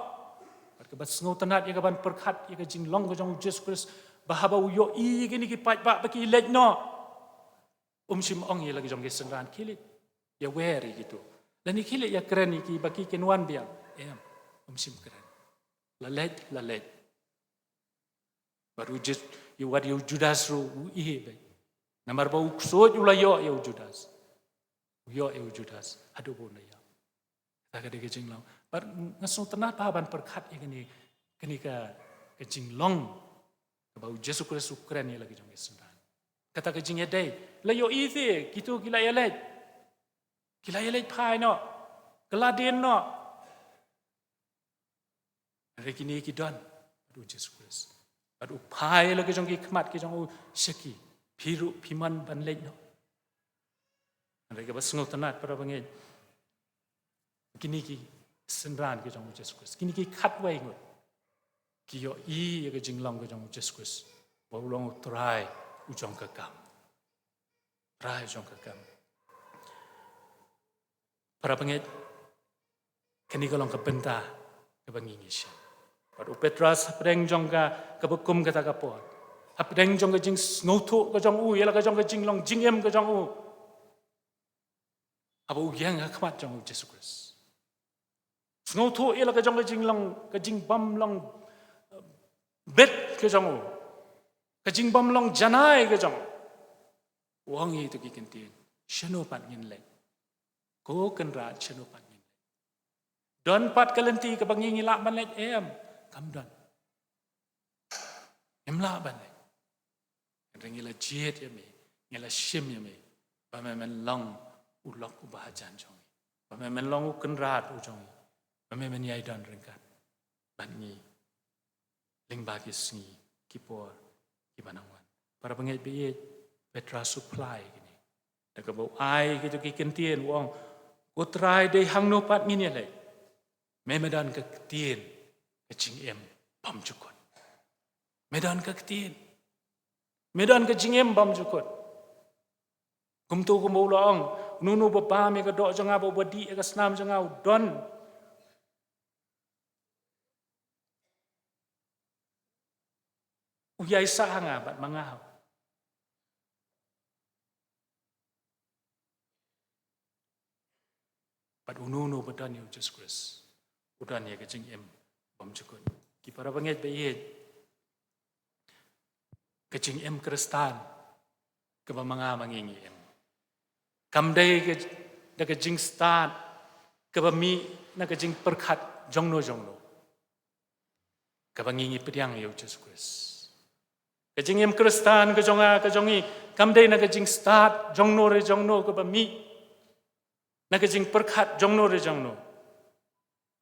Bad kaba sngewtynnat ïa ka ban pyrkhat ïa ka jinglong ka jong u Jisu Khrist, ba haba u ïohi ïa kine ki paidbah ba ki leit noh, um shym ong ïa la ka jong ki synran, khie leit ïa wer ïa kito, lane khie leit ïa kren ïa ki ba ki kin wan biang. Em, um shym kren. La leit, la leit. Bad u Ju-, ïa wat ïa u Judas ruh u ïeh beit. Namar ba u ksuid u la ïoh ïa u Judas. U ïoh ïa u Judas haduh ba un da ïap. Kata ka dei ka jinglong. Bad nga sngewtynnat bha ban pyrkhat ïa kane, kane ka, ka jinglong kaba u Jisu Khrist u kren ïa la ka jong ki synran. Kata ka jingïadei. La ïohi te, kito ki la ïaleit. Ki la ïaleit phai noh. Ki la dien noh. Hynrei kine ki don bad u Jisu Khrist. Bad u phai la ka jong ki khmat ki jong u sha ki. Phi ruh phi mon ban leit noh. Hynrei kaba sngewtynnat para bangeit. Kine ki synran ki jong u Jisu Khrist. Kine ki khatwei ngut. Ki ïohi ïa ka jinglong ka jong u Jisu Khrist. Ba u long u Trai u jong ka kam. Trai u jong ka kam. Para bangeit, kane ka long ka bynta kaba ngi ngi shem. Bad u Petros hapdeng jong ka, kaba kum kata ka por. Hapdeng jong ka jingsngewthuh ka jong u, ïa la ka jong ka jinglong jingim ka jong u. Haba u ïeng ha khmat jong u Jisu Khrist. Sngewthuh ïa la ka jong ka jinglong, ka jingbym long, eh, bit ka jong u. Ka jingbym long janai ka jong u. U ong ïa kito ki ktien. Shano pat ngin leit? Ko Kynrad shano pat ngin leit? Don pat ka lynti kaba ngi ngi lah ban leit em? Kam don. Ngim lah ban leit. Hynrei ngi la jied ïa me, ngi la shim ïa me. Ba me men long u lok uba hajan jong ngi. Ba me men long u Kynrad u jong ngi. Ba me men ïai don ryngkat bad ngi. Lyngba ki sngi, ki por, kiba nang wan. Para bangeit ba ïeit, Petros u phla ïa kine. Da kaba u ai kito ki ktien u ong, ko Trai dei hangno pat ngin ïaleit? Me me don ka ktien, ka jingim bymjukut. Me don ka ktien. Me don ka jingim bymjukut. Kumto kumba u la ong, uno uno uba bam ïa ka doh jong nga, uba dih ïa ka snam jong nga, u don. U ïaisah ha nga bad ma nga. Bad uno uno uba don ïa u Jisu Khrist u don ïa ka jingim bymjukut. Ki para bangeit ba ïeit, ka jingim Khristan kaba ma nga ma ngi ngi im, kam dei ka, da ka jingstad kaba mih na ka jingpyrkhat jongno jongno kaba ngi ngi pdiang ïa u Jisu Khrist. Ka jingim Khristan ka jong nga ka jong ngi kam dei na ka jingstad jongno re jongno kaba mih, na ka jingpyrkhat jongno re jongno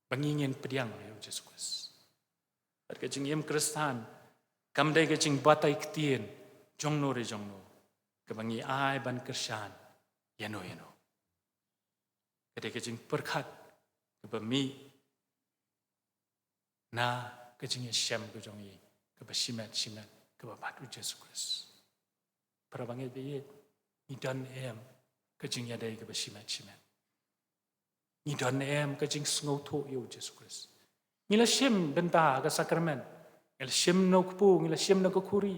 ba ngi ngin pdiang ïa u Jisu Khrist. Bad ka jingim Khristan kam dei ka jingbatai ktien jongno re jongno kaba ngi ai ban kyrshan ïano ïano. Ka dei ka jingpyrkhat kaba mih na ka jingïashem ka jong ngi kaba shimet shimet kaba bad u Jisu Khrist. Para bangeit ba ïeit, ngi don em ka jingïadei kaba shimet shimet? Ngi don em ka jingsngewthuh ïa u Jisu Khrist? Ngi la shim bynta ka sakramen, ngi la shim na u kpu, ngi la shim na ka khuri.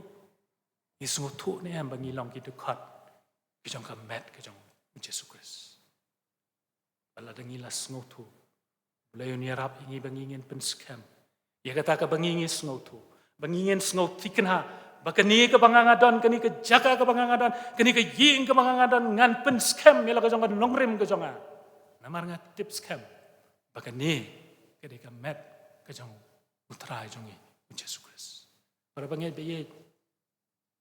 Ngi sngewthuh ne em ba ngi long ki dkhot ki jong ka met ka jong u Jisu Khrist? Ba lada ngi la sngewthuh, U Blei un ïarap ïa ngi ba ngi ngin pynskhem ïa kata kaba ngi ngi sngewthuh, ba ngi ngin sngewthikna ba kane kaba nga nga don, kane ka jaka kaba nga nga don, kane ka ïing kaba nga nga don, ngan pynskhem ïa la ka jong ka nongrim ka jong nga. Namar nga tip skhem ba kane ka dei ka met ka jong U Trai jong ngi, u Jisu Khrist. Para bangeit ba ïeit,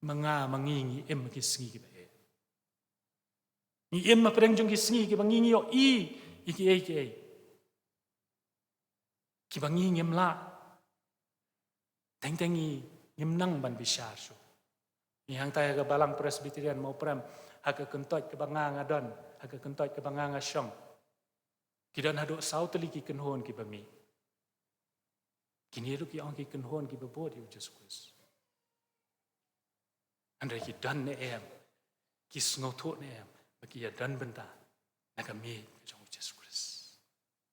ma nga ma ngi ngi im ha ki sngi kiba eh. Ngi im hapdeng jong ki sngi kiba ngi ngi ïohi ïa kiei kiei kiba ngi ngim lah. Teng teng ngi ngim nang ban bishar shuh. Ngi hangtai ha ka balang Presbyterian Mawprem, ha ka kyntoit kaba nga nga don, ha ka kyntoit kaba nga nga shong, ki don haduh saw tylli ki kynhun kiba mih. Kine ruh ki ong ki kynhun kiba bud ïa u Jisu Khrist. Hynrei ki don ne em, ki sngewthuh ne em ba ki ïa don bynta na ka miej ka jong u Jisu Khrist?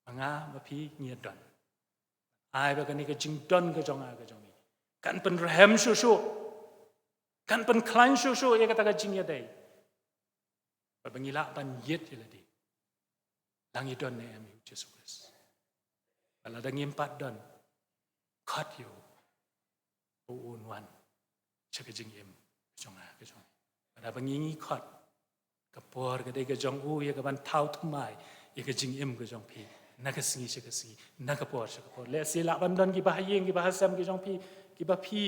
Ma nga ma phi ngi ïa don. Ai ba kane ka jingdon ka jong nga ka jong ngi kan pynrhem shuh shuh, kan pynkhlaiñ shuh shuh ïa kata ka jingïadei. Ba ngi lah ban ïit ïa lade. La ngi don ne em ïa u Jisu Khrist? Ba lada ngim pat don, khot ïa u, u un wan sha ka jingim ka jong nga ka jong phi. Bad haba ngi ngi khot, ka por ka dei ka jong u ïa ka ban thaw thymmai ïa ka jingim ka jong phi, na ka sngi sha ka sngi, na ka por sha ka por. Lehse lah ban don kiba ha ïing kiba ha sem ka jong phi, kiba phi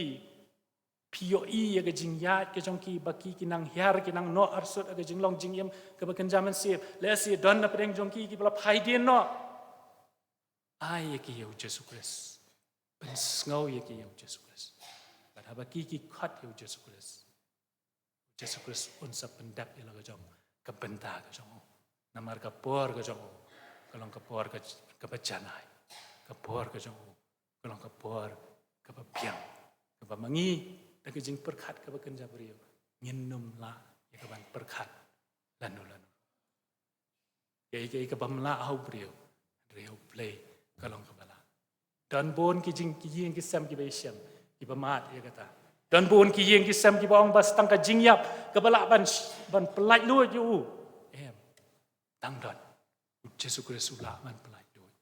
phi ïohi ïa ka jingïaid ka jong ki ba ki ki nang hiar ki nang noh arsut ha ka jinglong jingim kaba kynja mynsiem. Lehse don na pdeng jong ki kiba la phai dien noh. Ai ïa ki ïa u Jisu Khrist. Pynsngew ïa ki ïa u Jisu Khrist. Bad haba ki ki khot ïa u Jisu Khrist, u Jisu Khrist un sa pyndep ïa la ka jong ka bynta ka jong u. Namar ka por ka jong u ka long ka por ka, kaba janai. Ka por ka jong u ka long ka por kaba biang, kaba ma ngi da ka jingpyrkhat kaba kynja briew ngin nym lah ïa ka ban pyrkhat lano lano. Kaei kaei kaba ym lah ha u briew, hynrei ha u Blei ka long kaba lah. Don bun ki jing, ki ïing ki sem kiba ïashem, kiba mad ïa kata. Don bun ki ïing ki sem kiba ong bas tang ka jingïap kaba lah ban sh-, ban pyllait luid ïa u. Em. Tang don. U Jisu Khrist u lah ban pyllait luid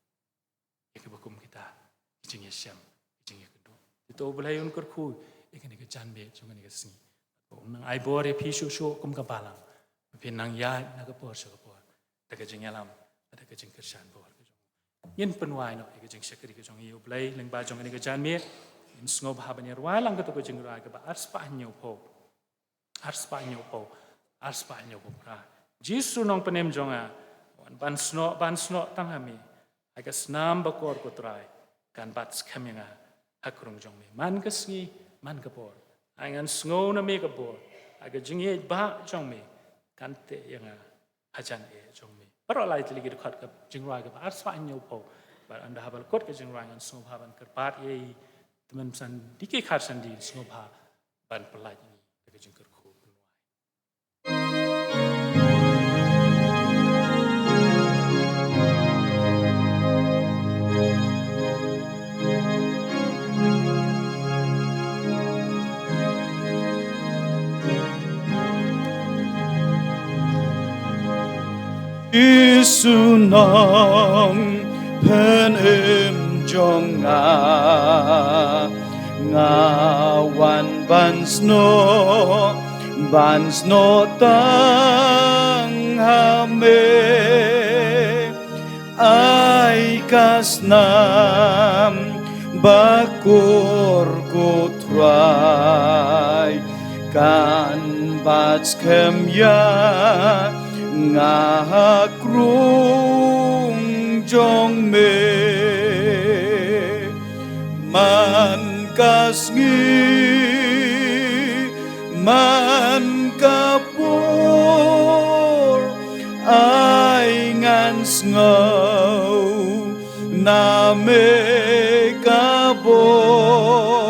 ïa kiba kum kita ki jingïashem, ki jingïakynduh. Te to U Blei un kyrkhu ïa kane ka janmiet jong kane ka sngi. Bad un nang ai bor ïa phi shuh shuh kum ka balang. Phin nang ïaid na ka por sha ka por da ka jingïalam, da ka jingkyrshan bor ka jong u. Ngin pynwai noh ïa ka jingshakri ka jong ngi ïa U Blei lyngba jong kane ka janmiet. Ngin sngewbha ban ïa rwai lang kato ka jingrwai kaba arspah hynñiewphew. Arspah hynñiewphew, arspah hynñiewphew phra. Jisu Nongpynim jong nga, wan ban snoh, ban snoh tang ha me. Ha ka snam bakor ko Trai, kan bat skhem ïa nga ha krung jong me. Man ka sngi, man ka por, ai ngan sngew na me ka bor. Ha ka jingïeit ba jong me, kan teh ïa nga hajan eh jong me. Baroh lai tylli ki dkhot ka jingrwai kaba arspah hynñiewphew. Bad ynda haba la kut ka jingrwai ngan sngewbha ban kyrpad ïa i tymmen san dei ki khar san dei sngewbha ban pyllait ngi da ka jingkyrkhu pynwai. Jisu Nongpynim jong nga, nga wan ban snoh, ban snoh tang ha me. Ai ka snam bakor ko Trai, kan bat skhem ïa nga ha krung jong me. Man ka sngi, man ka por, ai ngan sngew na me ka bor.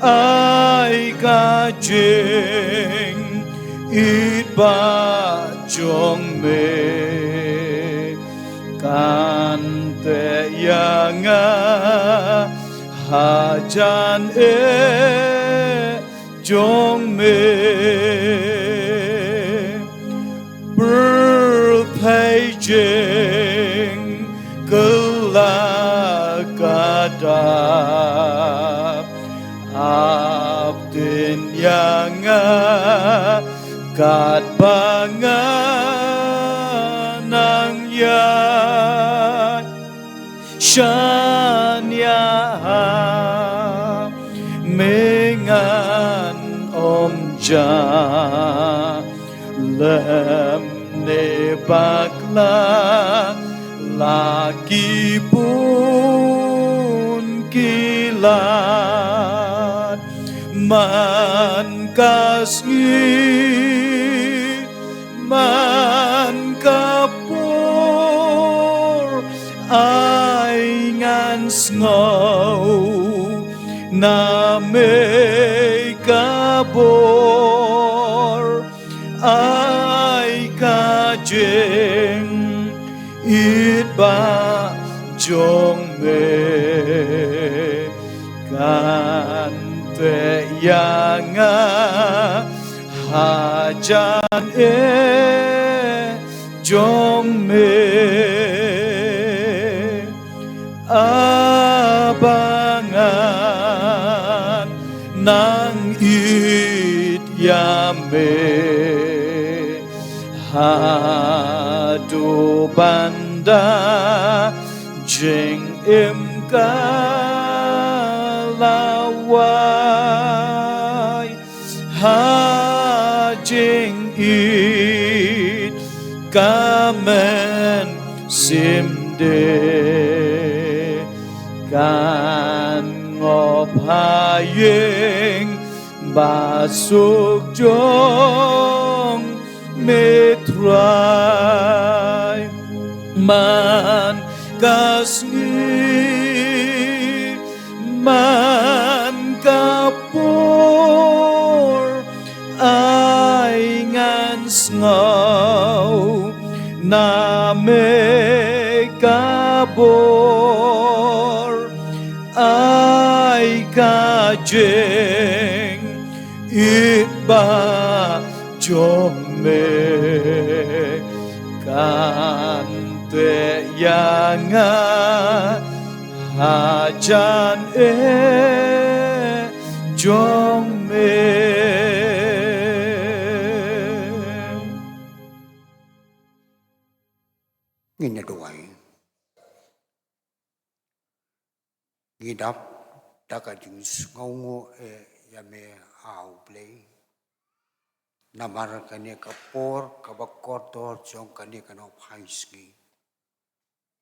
Ai ka jingïeit ba jong me, kan teh ïa nga hajan eh jong me. Pyrthei jingkylla ka dap, ap tin ïa nga katba nga nang ïaid. Shaniah ha me ngan ym jah, lymne bakla la ki bun ki lad. Man ka sngi, man ka por, ai ngan sngew na me ka bor. Ai ka jingïeit ba jong me, kan teh ïa nga hajan eh jong me. Ap ba ngan nang ïeit ïa me haduh ban da jingim ka la wai. Ha jingïeit ka mynsiem de kan ngop ha ïing ba suk jong me Trai. Man ka sngi, man ka por, ai ngan sngew na me ka bor, ai ka jingïeit ba jong me kan teh ïa nga ha jan eh jong me. Ngin ïa duwai. Ngi dap da ka jingsngewnguh eh ïa me, A U Blei, namar kane ka por kaba kordor jong kane ka nohphai sngi,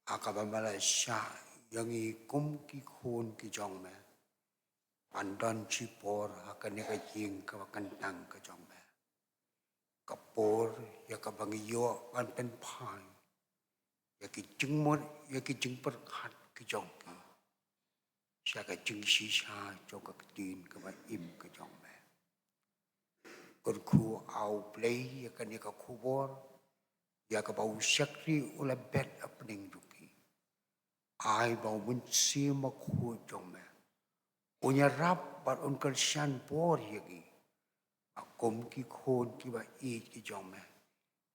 ha kaba me la shah ïa ngi kum ki khun ki jong me ban don shipor ha kane ka ïing kaba kyntang ka jong me. Ka por ïa kaba ngi ïoh ban pynphai ïa ki jingmut, ïa ki jingpyrkhat ki jong ki sha ka jingshisha jong ka ktien kaba im ka jong me. Kyrkhu, A U Blei, ïa kane ka khubor ïa kaba u shakri u la bet hapdeng jong ki. Ai ba u Mynsiem Bakhuid jong me un ïarap bad un kyrshan bor ïa ngi, ba kum ki khun kiba ïeit ki jong me,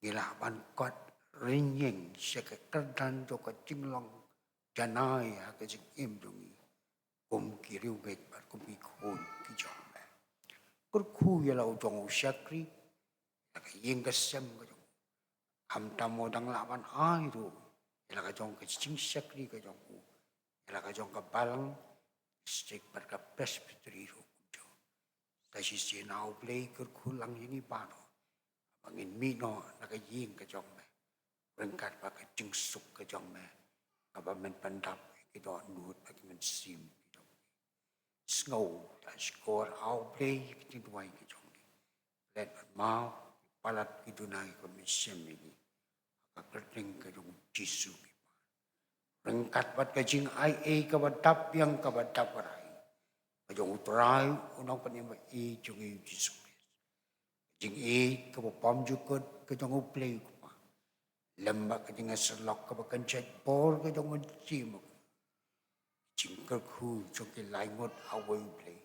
ngi lah ban kot rynïeng sha ka kyrdan jong ka jinglong janai ha ka jingim jong ngi kum ki riewngeit bad kum ki khun ki jong me. Kyrkhu ïa la u jong u shakri, ïa la ka ïing ka sem ka jong u. Khamtam u dang lah ban ai ruh ïa la ka jong ka jingshakri ka jong u, ïa la ka jong ka balang, district bad ka presbytery ruh kumjuh. Sa shisien, A U Blei, kyrkhu lang ïa ngi baroh ba ngin mih noh na ka ïing ka jong me ryngkat bad ka jingsuk ka jong me kaba men pyndap ïa ki dohnud bad ki mynsiem ki jong me. Sngew da shkor, A U Blei, ïa ki jingduwai ki jong ngi. Klet bad map ïa ki palat ki duna kiba me shem ïa ngi, ha ka kyrteng ka jong u Jisu ngi pan. Ryngkat bad ka jingaiei kaba dap biang kaba dap rai ka jong u Trai, u Nongpynim ba ïeit jong ngi u Jisu Khrist, ka jingïeit kaba bymjukut ka jong U Blei U Kpa, lem bad ka jingïasyllok kaba kynjat bor ka jong u Mynsiem Bakhuid, jingkyrkhu jong ki lai ngut ha uwei U Blei,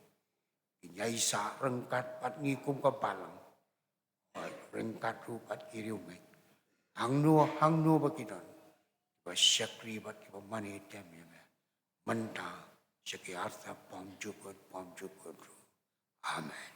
kin ïaisah ryngkat bad ngi kum ka balang, hooid, ryngkat ruh bad ki riewngeit, hangno hangno ba ki don, kiba shakri bad kiba mane tem ïa me mynta sha ki arta bymjukut bymjukut ruh. Amen.